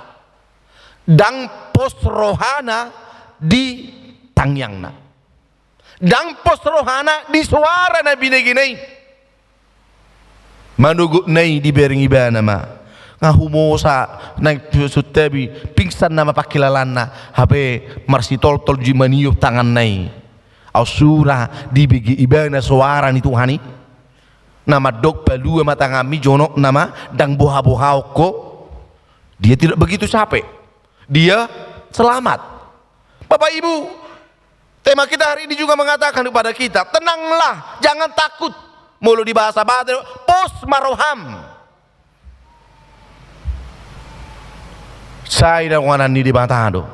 Ndang pos rohana di tangiangna. Ndang pos rohana di soara na binegena i. Manogotna i dibereng ibana ma. Nga humosa, naeng suntabi, pingsan nama pangkilalaanna, hape marsitoltol jo i maniop tanganna i. Aut sura dibege ibana soara ni Tuhan i. Na mandok, palua ma tanganmi, jonokna ma, ndang boha-bohaon ho. Dia tidak begitu capek. Dia selamat. Bapak Ibu, tema kita hari ini juga mengatakan kepada kita, tenanglah, jangan takut. Molo di bahasa Batak, pos ma roham. Sai donganan ni Debata do.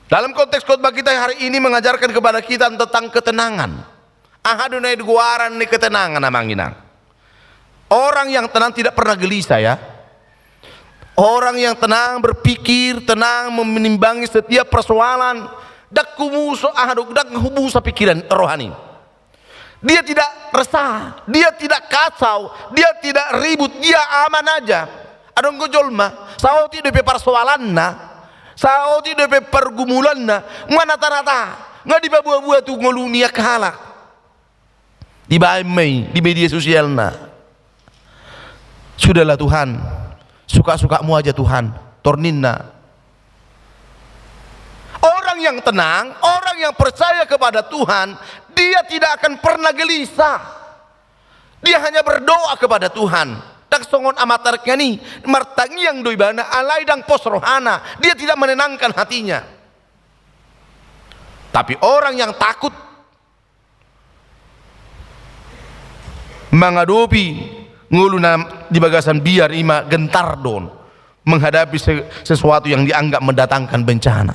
Dalam konteks khotbah kita hari ini mengajarkan kepada kita tentang ketenangan. Aha do na i goaran ni ketenangan, amang inang? Orang yang tenang tidak pernah gelisah, ya. Orang yang tenang berpikir, tenang menimbangi setiap persoalan. Ndang humuso, aha do, ndang humuso pikiran rohana i. Dia tidak resah, dia tidak kacau, dia tidak ribut, dia aman aja. Adong do jolma, saotik dope persoalanna, saotik dope pergumulanna, nga nata-nata, nga dipaboa-boa tu ngolu ni angka halak. Dibaen ma i di media sosialna. Sudahlah Tuhan, suka-sukamu aja Tuhan, tor ninna. Orang yang tenang, orang yang percaya kepada Tuhan, dia tidak akan pernah gelisah. Dia hanya berdoa kepada Tuhan. Ndang songon amat arek ni, martangiang do ibana, alai ndang pos rohana, dia tidak menenangkan hatinya. Tapi orang yang takut mangadopi ngolu na di bagasan biar, i ma gentar do on menghadapi se-, sesuatu yang dianggap mendatangkan bencana.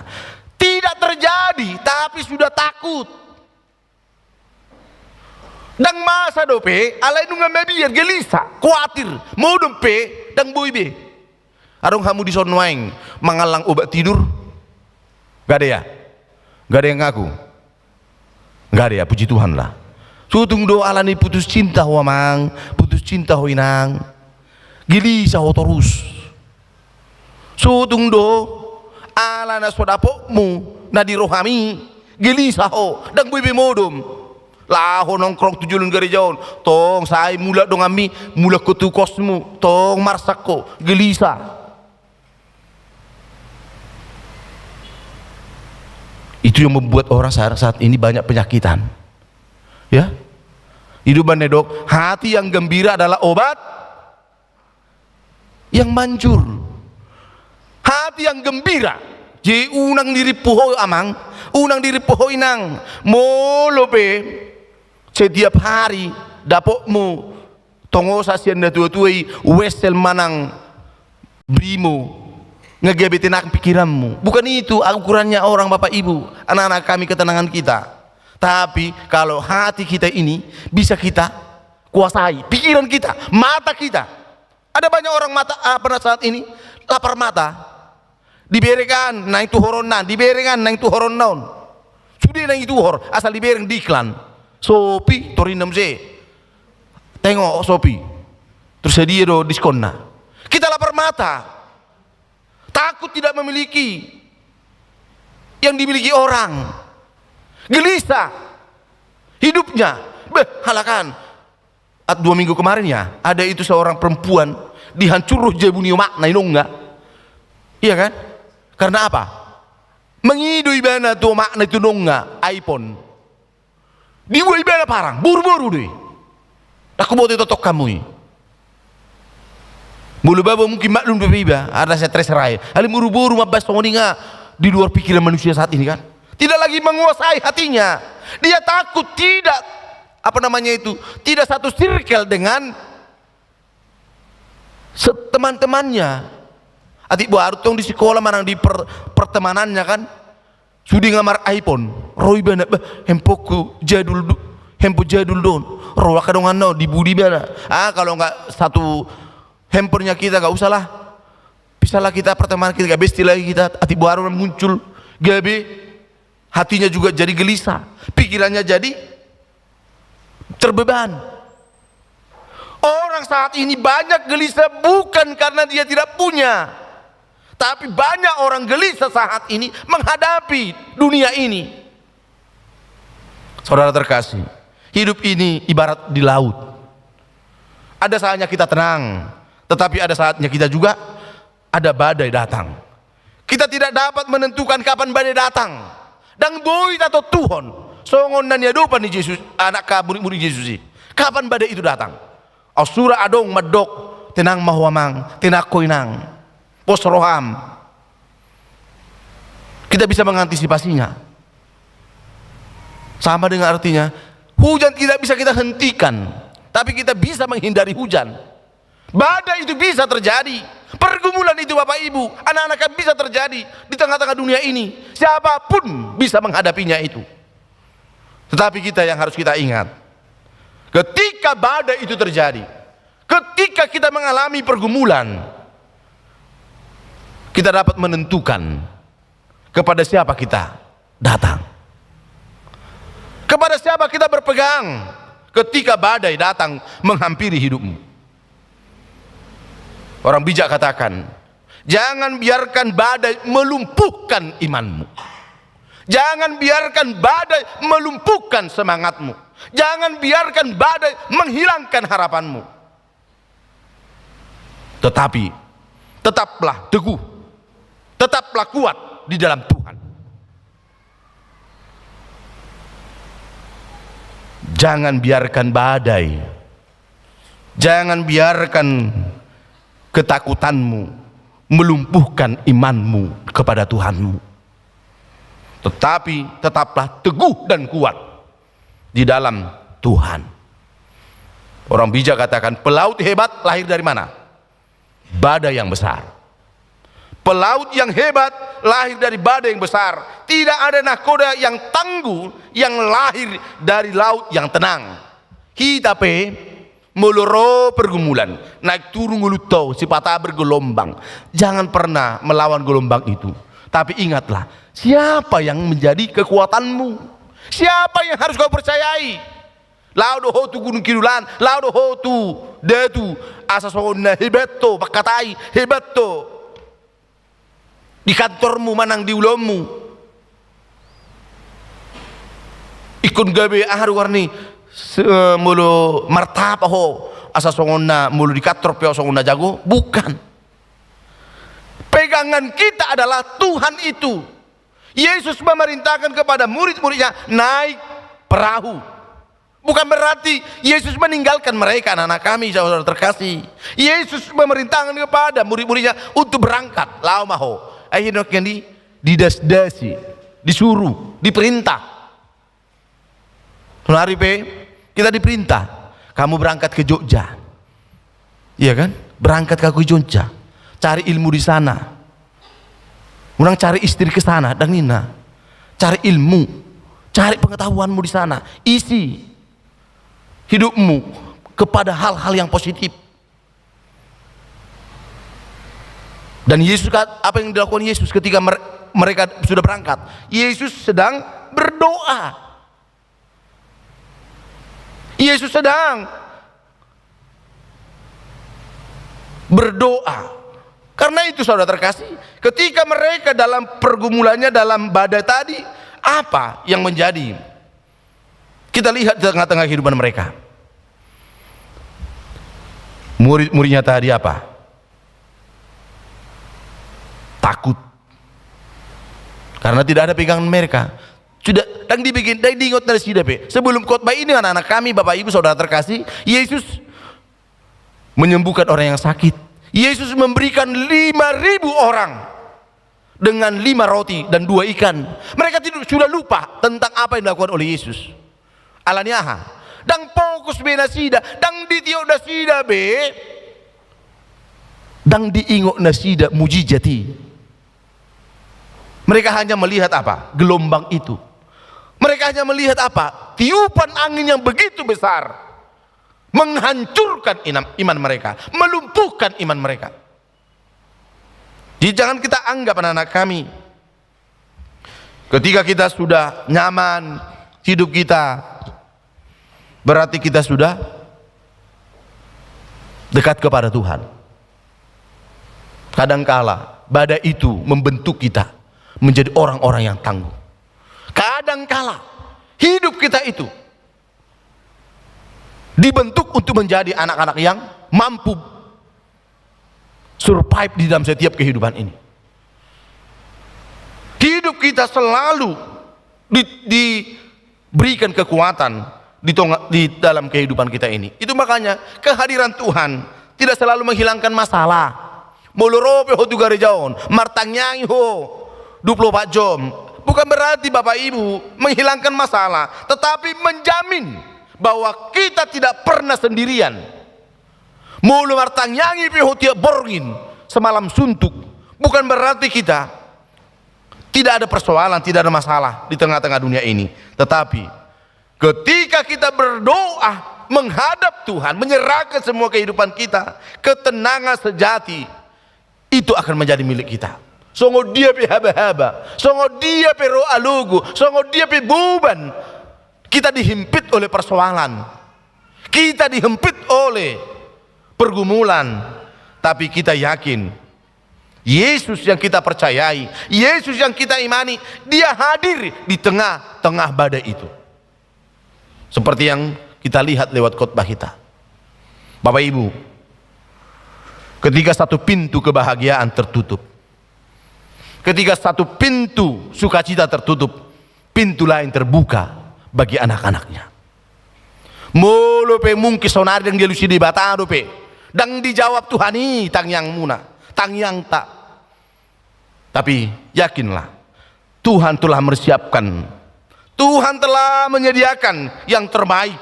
Tidak terjadi, tapi sudah takut. Ndang masa dope, alai nunga mabiar, gelisah, kuatir, modom pe, ndang boi be. Adong hamu dison nuaeng mangallang obat tidur? Nggak ada ya? Nggak ada yang ngaku? Nggak ada ya, puji Tuhan lah. Sotung do ala ni putus cinta ho amang, putus cinta ho inang. Gelisah ho torus. Sotung do ala na so dapotmu na di rohami, gelisah ho, ndang boi be modom. Laho nongkrong tu jolo ni gareja on, tong sai mulak donganmi, mulak ho tu kosmu, tong marsak ho, gelisah. Itu yang membuat orang sa-, saat ini banyak penyakitan. Ya. I do umbahen na didok, hati yang gembira adalah obat yang manjur. Hati yang gembira. Jadi unang dirimpu ho amang, unang dirimpu ho inang. Molo pe setiap hari dapotmu tongosa sian natua-tua i, Wesel manang Brimo, nga gabe tenang pikiranmu. Bukan itu ukurannya orang, Bapak Ibu, anak-anak kami, ketenangan kita. Tapi kalau hati kita ini bisa kita kuasai pikiran kita, mata kita. Ada banyak orang mata, ah, pada saat ini lapar mata. Diberekan naeng tu horonna, diberekan naeng tu horonna on. Sude naeng tu hor, asal dibereng di iklan. Shopee, torinna muse. Tengok Shopee. Terus dia do diskonna. Kita lapar mata. Takut tidak memiliki yang dimiliki orang. Gelisah hidupnya. Beh, halakan. At dua minggu kemarin ya, ada itu seorang perempuan dihancur roh jabu ni omakna i nunga. Iya kan? Karena apa? Mangido ibana tu omakna i tu nunga iPhone. Diboa ibana parang, boru-boru do i. Ndang huboto i tongtong hamu i. Molo babo mungkin maklum dope iba, ada stres rai. Alai boru-boru mambaen songon i nga di luar pikiran manusia saat ini kan. Tidak lagi menguasai hatinya. Dia takut tidak, apa namanya itu, tidak satu circle dengan se-, teman-temannya. Atik boaru tong di sikola manang di per-, pertemanannya kan. Sude nga mar-iPhone, ro ibana, bah, handphonku jadul do, handphone jadul do on. Ro angka donganna on, dibuli ibana. Ah, kalau nggak satu handphonenya kita, nggak usahlah. Bisalah kita pertemanan kita, nggak besti lagi kita, atik boaru muncul. Gabe, hatinya juga jadi gelisah, pikirannya jadi terbeban. Orang saat ini banyak gelisah bukan karena dia tidak punya, tapi banyak orang gelisah saat ini menghadapi dunia ini. Saudara terkasih, hidup ini ibarat di laut. Ada saatnya kita tenang, tetapi ada saatnya kita juga ada badai datang. Kita tidak dapat menentukan kapan badai datang. Ndang boi tatontuhon. Songon na niadopan ni Jesus, anak ka murid-murid Jesus i. Kapan badai itu datang? Au sura adong mandok, tenang ma ho amang, tenang ho inang. Pos roham. Kita bisa mengantisipasinya. Sama dengan artinya, hujan tidak bisa kita hentikan, tapi kita bisa menghindari hujan. Badai itu bisa terjadi. Pergumulan itu, Bapak Ibu, anak-anak, bisa terjadi di tengah-tengah dunia ini. Siapapun bisa menghadapinya itu. Tetapi kita yang harus kita ingat, ketika badai itu terjadi, ketika kita mengalami pergumulan, kita dapat menentukan kepada siapa kita datang. Kepada siapa kita berpegang ketika badai datang menghampiri hidupmu? Orang bijak katakan, jangan biarkan badai melumpuhkan imanmu. Jangan biarkan badai melumpuhkan semangatmu. Jangan biarkan badai menghilangkan harapanmu. Tetapi tetaplah teguh, tetaplah kuat di dalam Tuhan. Jangan biarkan badai, jangan biarkan ketakutanmu melumpuhkan imanmu kepada Tuhanmu. Tetapi tetaplah teguh dan kuat di dalam Tuhan. Orang bijak katakan, pelaut hebat lahir dari mana? Badai yang besar. Pelaut yang hebat lahir dari badai yang besar. Tidak ada nahkoda yang tangguh yang lahir dari laut yang tenang. Hita pe, molo ro pergumulan, naik turun ngolunta on, sipata bergelombang. Jangan pernah melawan gelombang itu. Tapi ingatlah, siapa yang menjadi kekuatanmu? Siapa yang harus kau percayai? Laho do ho tu Gunung Kidulan, laho do ho tu datu, asa songon na hebat ho, mangkatai, hebat ho. Di kantormu manang di ulaonmu. Ingkon gabe aha do goarna i, se-, molo martapa ho, asa songon na molo di kantor pe ho songon na jago, bukan. Pegangan kita adalah Tuhan itu. Yesus memerintahkan kepada murid-muridnya naik perahu. Bukan berarti Yesus meninggalkan mereka, anak-anak kami, saudara terkasih. Yesus memerintahkan kepada murid-muridnya untuk berangkat. Laho ma ho. Akhirnya kan di, didasdasi, disuruh, diperintah. Saudari pe, kita diperintah. Kamu berangkat ke Jogja. Iya kan? Berangkat kau ke Jogja. Cari ilmu di sana. Unang cari istri ke sana, ndang ninna. Cari ilmu. Cari pengetahuanmu di sana. Isi hidupmu. kepada hal-hal yang positif. Dan Yesus, apa yang dilakukan Yesus ketika mereka sudah berangkat? Yesus sedang berdoa. Yesus sedang berdoa. Karena itu, saudara terkasih, ketika mereka dalam pergumulannya, dalam badai tadi, apa yang menjadi? Kita lihat di tengah-tengah kehidupan mereka. Murid-muridnya tadi apa? Takut. Karena tidak ada pegangan mereka. Sudah, ndang dibikin, ndang diingot nasida pe. Sebelum khotbah ini, anak-anak kami, Bapak Ibu, saudara terkasih, Yesus menyembuhkan orang yang sakit. Yesus memberikan lima ribu orang dengan lima roti dan dua ikan. Mereka tidak, sudah lupa tentang apa yang dilakukan oleh Yesus. Alani aha? Ndang fokus be nasida, ndang ditiop nasida be, ndang diingot nasida mujizat i. Mereka hanya melihat apa? Gelombang itu. Mereka hanya melihat apa? Tiupan angin yang begitu besar menghancurkan inam-, iman mereka, melumpuhkan iman mereka. Jadi, jangan kita anggap, anak-anak kami, ketika kita sudah nyaman hidup kita, berarti kita sudah dekat kepada Tuhan. Kadangkala badai itu membentuk kita menjadi orang-orang yang tangguh. Kadangkala hidup kita itu dibentuk untuk menjadi anak-anak yang mampu survive di dalam setiap kehidupan ini. Hidup kita selalu di, diberikan kekuatan di tengah, di dalam kehidupan kita ini. Itu makanya kehadiran Tuhan tidak selalu menghilangkan masalah. Molo ro pe ho tu gareja on, martangiangi ho dua puluh empat jam, bukan berarti Bapak Ibu menghilangkan masalah, tetapi menjamin bahwa kita tidak pernah sendirian. Molo martangiangi pe ho tiap borngin, semalam suntuk, bukan berarti kita tidak ada persoalan, tidak ada masalah di tengah-tengah dunia ini. Tetapi ketika kita berdoa menghadap Tuhan, menyerahkan semua kehidupan kita, ketenangan sejati itu akan menjadi milik kita. Songon dia pe haba-haba, songon dia pe ro alogo, songon dia pe boban, kita dihimpit oleh persoalan, kita dihimpit oleh pergumulan, tapi kita yakin Yesus yang kita percayai, Yesus yang kita imani, Dia hadir di tengah-tengah badai itu. Seperti yang kita lihat lewat khotbah kita. Bapak Ibu, ketika satu pintu kebahagiaan tertutup, ketika satu pintu sukacita tertutup, pintu lain terbuka bagi anak-anaknya. Molo pe mungkin saonari ndang dialusi Debata dope, ndang dijawab Tuhan i tangiangmuna, tangiangta. Tapi yakinlah, Tuhan telah mersiapkan, Tuhan telah menyediakan yang terbaik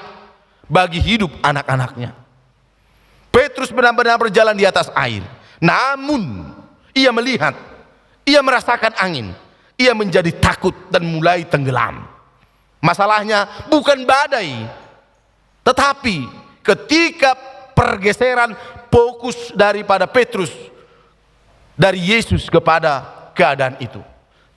bagi hidup anak-anaknya. Petrus benar-benar berjalan di atas air. Namun, ia melihat, ia merasakan angin, ia menjadi takut dan mulai tenggelam. Masalahnya bukan badai, tetapi ketika pergeseran fokus daripada Petrus dari Yesus kepada keadaan itu.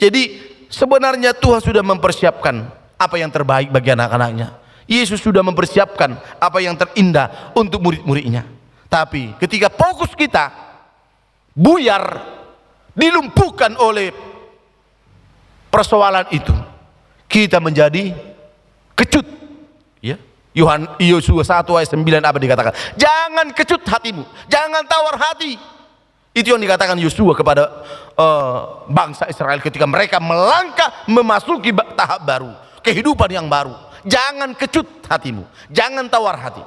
Jadi, sebenarnya Tuhan sudah mempersiapkan apa yang terbaik bagi anak-anaknya. Yesus sudah mempersiapkan apa yang terindah untuk murid-muridnya. Tapi ketika fokus kita buyar, dilumpuhkan oleh persoalan itu, kita menjadi kecut. Ya. Yohan-, Yosua satu ayat sembilan apa dikatakan? "Jangan kecut hatimu, jangan tawar hati." Itu yang dikatakan Yosua kepada, eh, bangsa Israel ketika mereka melangkah memasuki ba-, tahap baru, kehidupan yang baru. "Jangan kecut hatimu, jangan tawar hati."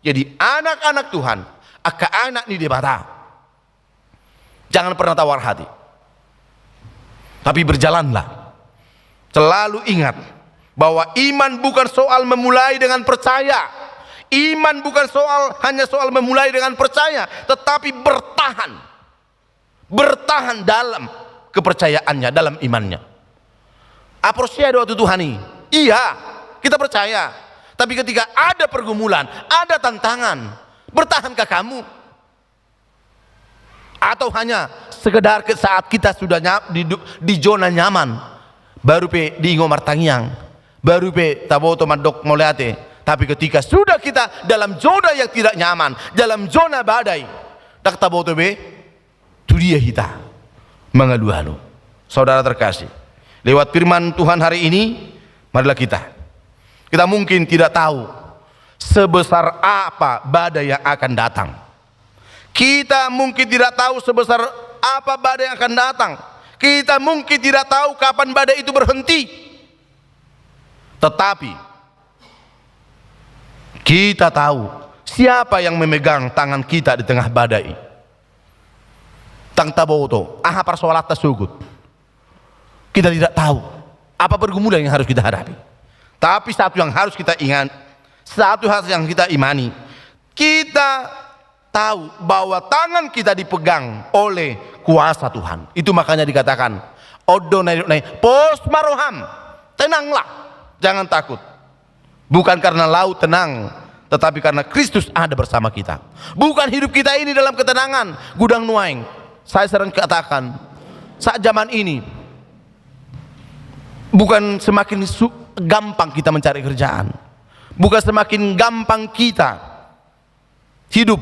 Jadi, anak-anak Tuhan, angka anak ni Debata, jangan pernah tawar hati. Tapi berjalanlah. Selalu ingat bahwa iman bukan soal memulai dengan percaya. Iman bukan soal, hanya soal memulai dengan percaya, tetapi bertahan. Bertahan dalam kepercayaannya, dalam imannya. Aporsea do ahu tu Tuhan i. Iya, kita percaya. Tapi ketika ada pergumulan, ada tantangan, bertahankah kamu? Atau hanya sekedar ke saat kita sudah nya-, di, di zona nyaman, baru pe diingot martangiang, baru pe taboto mandok mauliate. Tapi ketika sudah kita dalam zona yang tidak nyaman, dalam zona badai, ndang taboto be tu dia hita mangalualu. Saudara terkasih, lewat firman Tuhan hari ini, marilah kita, kita mungkin tidak tahu sebesar apa badai yang akan datang. Kita mungkin tidak tahu sebesar apa badai yang akan datang. Kita mungkin tidak tahu kapan badai itu berhenti. Tetapi kita tahu siapa yang memegang tangan kita di tengah badai. Ndang taboto aha persoalanta sogot. Kita tidak tahu apa pergumulan yang harus kita hadapi. Tapi satu yang harus kita ingat, satu hal yang kita imani, kita tahu bahwa tangan kita dipegang oleh kuasa Tuhan. Itu makanya dikatakan, on do na nidok na i, pos ma roham, tenanglah, jangan takut. Bukan karena laut tenang, tetapi karena Kristus ada bersama kita. Bukan hidup kita ini dalam ketenangan, godang nuaeng. Saya sering katakan, saat zaman ini, bukan semakin su-, gampang kita mencari kerjaan, bukan semakin gampang kita hidup.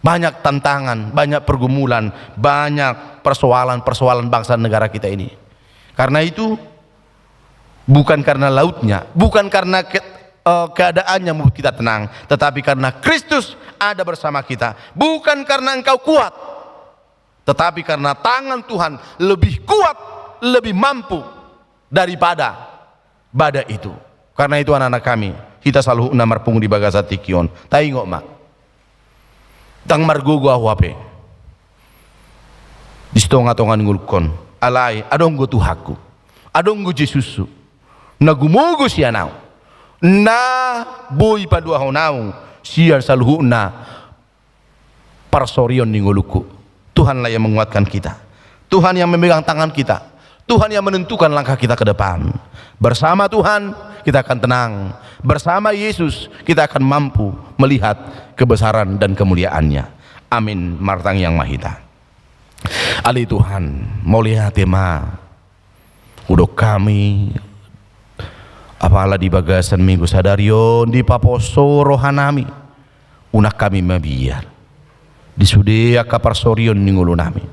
Banyak tantangan, banyak pergumulan, banyak persoalan-persoalan bangsa negara kita ini. Karena itu, bukan karena lautnya, bukan karena ke-, eh, keadaannya membuat kita tenang, tetapi karena Kristus ada bersama kita. Bukan karena engkau kuat, tetapi karena tangan Tuhan lebih kuat, lebih mampu daripada badai itu. Karena itu, anak-anak kami, hita saluhutna marpungu di bagasan tingki on, taingot ma. Ndang margogo ahu hape di tonga-tonga ni ngolungkon. Alai adong do Tuhanku, adong do Jesusku, na gumogo sian ahu, na boi paluahon ahu sian saluhutna parsorion ni ngolungku. Tuhanlah yang menguatkan kita. Tuhan yang memegang tangan kita. Tuhan yang menentukan langkah kita ke depan. Bersama Tuhan, kita akan tenang. Bersama Yesus, kita akan mampu melihat kebesaran dan kemuliaan-Nya. Amin. Martangiang ma hita. Ale Tuhan, mauliate ma. Hudok hami, apala di bagasan minggu sadari on, dipaposo rohanami, unang hami mabiar di sude angka parsorion ni ngolunami.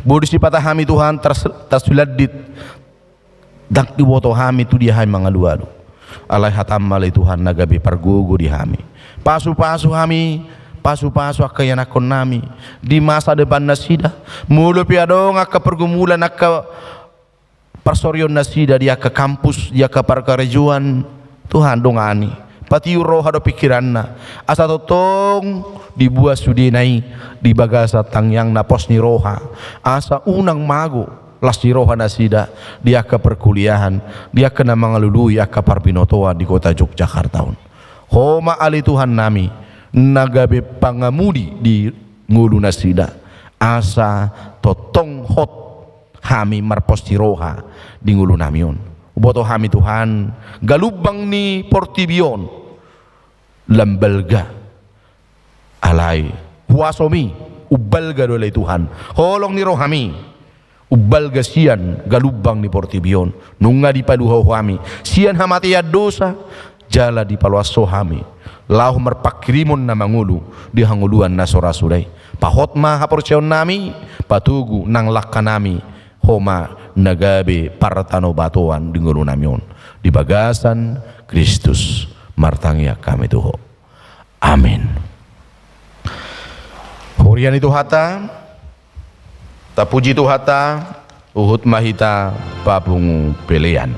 Boi do sipata hami, Tuhan, tars-, tarsulandit, ndang diboto hami tu dia hami mangalualu. Alai hatam ma, ale Tuhan, na gabe pargogo di hami. Pasupasu hami, pasupasu angka ianakkonnami di masa depan nasida. Molo pe adong angka pergumulan, angka parsorion nasida di angka kampus, di angka parkarejoan, Tuhan, dongani, patiur roha dohot pingkiranna, asa tongtong dibuat sudena i di bagasan tangiangna, pos ni roha, asa unang mago las ni roha nasida di angka perkuliahan, di angka na mangalului angka parbinotoan di kota Yogyakarta on. Ho ma, ale Tuhannami, na gabe pangamudi di ngolu nasida, asa tongtong hot hami marpos ni roha di ngolunami on. Huboto hami, Tuhan, galumbang ni portibi on lam balga. Alai huasomi umbalga do, ale Tuhan, holong ni rohami, umbalga sian galumbang ni portibi on. Nunga dipaluahon hami sian hamatean dosa, jala dipaloas ho hami laho marpanghirimon na mangolu di hangoluan na so ra suda i. Pahot ma haporseaonnami, patogu nang langkanami, ho ma na gabe partanobatoan di ngolunami on. Di bagasan Kristus martangiang hami tu Ho. Amin. Huria ni Tuhanta, tapuji Tuhanta, huhut ma hita papungu pelean.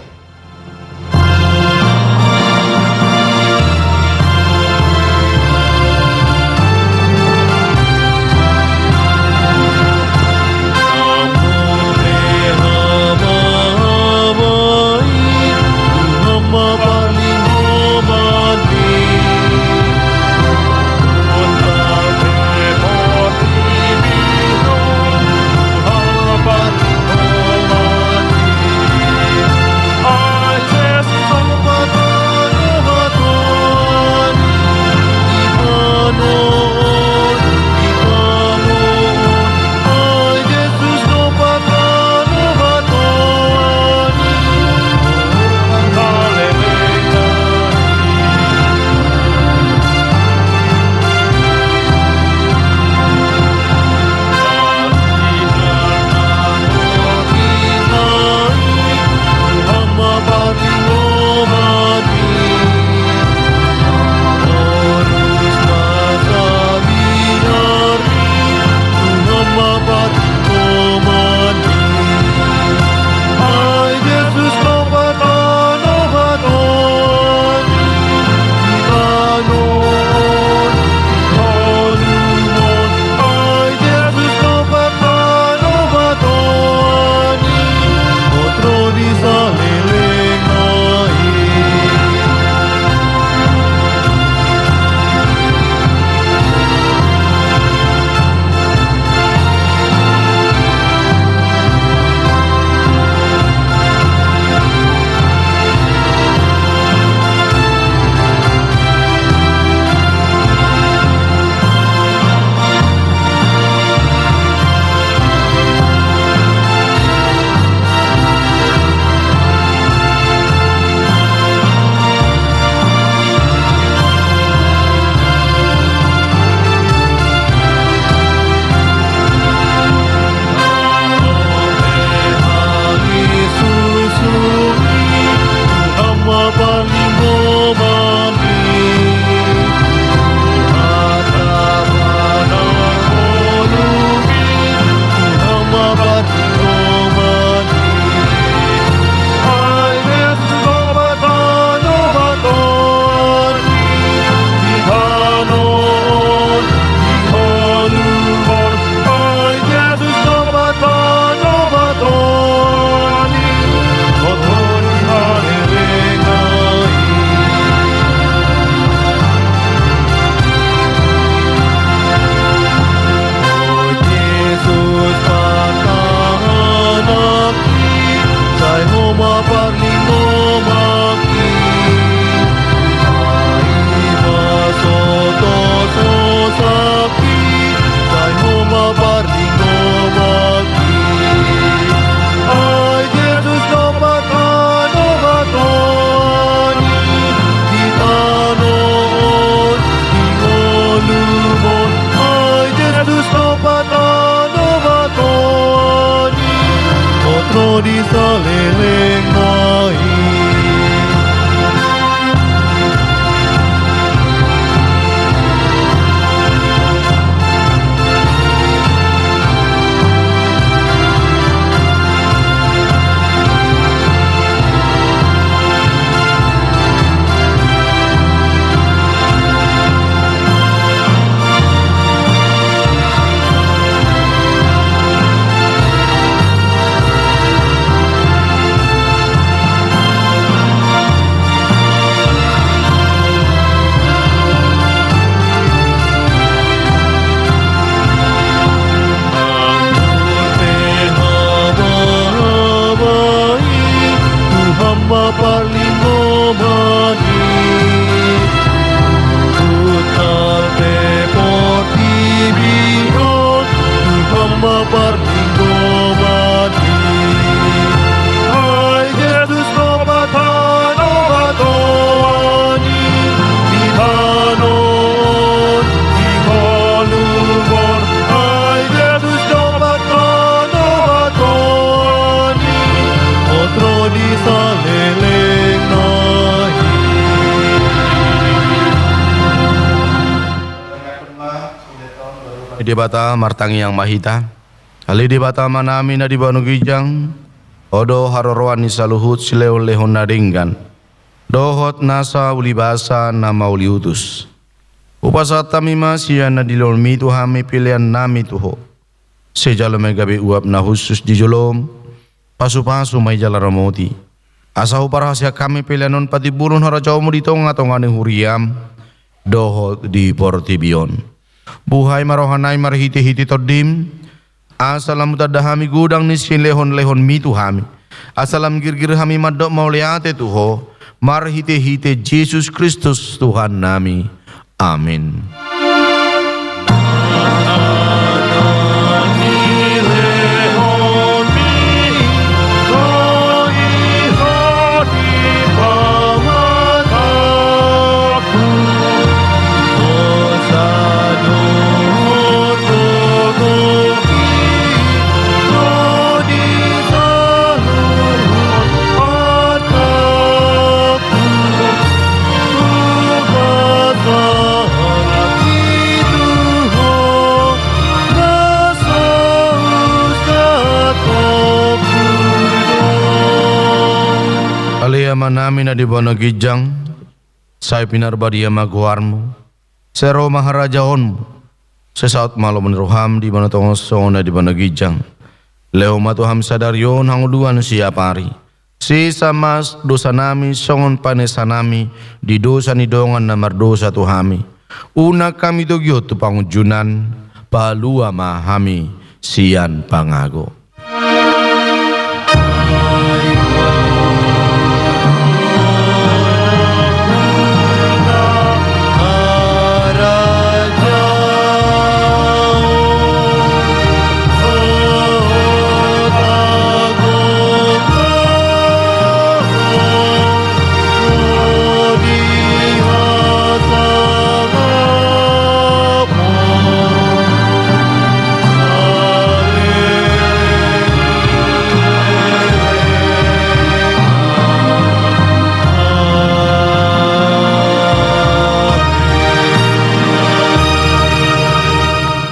Parlinggoman i, unang pe portibi on, Tuhan ma parlinggoman i. Ai Jesus, dompak hamu ma tano i, di tano on, di ngolu on. Ai Jesus, dompak hamu ma tano i, hot ro di saleleng na i. Debata, martangiang ma hita. Ale Debata Amanami na di banua ginjang, Ho do haroroan ni saluhut silehonlehon na denggan dohot nasa ulibasa na mauliutus. Hupasahat hami ma sian na dilehonmi tu hami peleannami tu Ho. Sai jalo ma i gabe uap na hushus di jolom, pasupasu ma i jala ramoti, asa huparhaseang hami pelean on patimbulhon harajaonmu di tongatonga ni huriam dohot di portibi on. Buhai ma rohanami marhitehite Tondim, asa lam hutanda hami godang ni silehonlehonmi tu hami, asa lam girgir hami mandok mauliate tu Ho, marhitehite Jesus Kristus Tuhannami. Amen. Ale Amanami na di banua ginjang, sai pinarbadia ma goarmu, sai ro ma harajaonmu, sai saut ma lomo ni roham di banua tonga on songon na di banua ginjang. Lehon ma tu hami sadari on hangoluan siapari. Sesa ma dosanami songon panesanami di dosa ni dongan na mardosa tu hami. Unang hami togihon tu pangunjunan, palua ma hami sian pangago.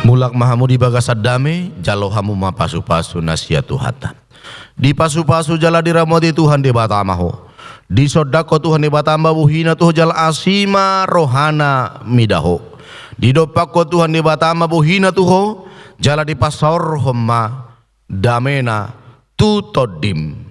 Mulak ma hamu di bagasan dame, jalo hamu ma pasupasu na sian Tuhanta. Dipasupasu jala diramoti Tuhan Debata ma ho. Disondangkon Tuhan Debata ma bohina tu ho jala asi ma rohana mida ho. Didompakkon Tuhan Debata ma bohina tu ho, jala dipasaorhon ma damena tu tondim.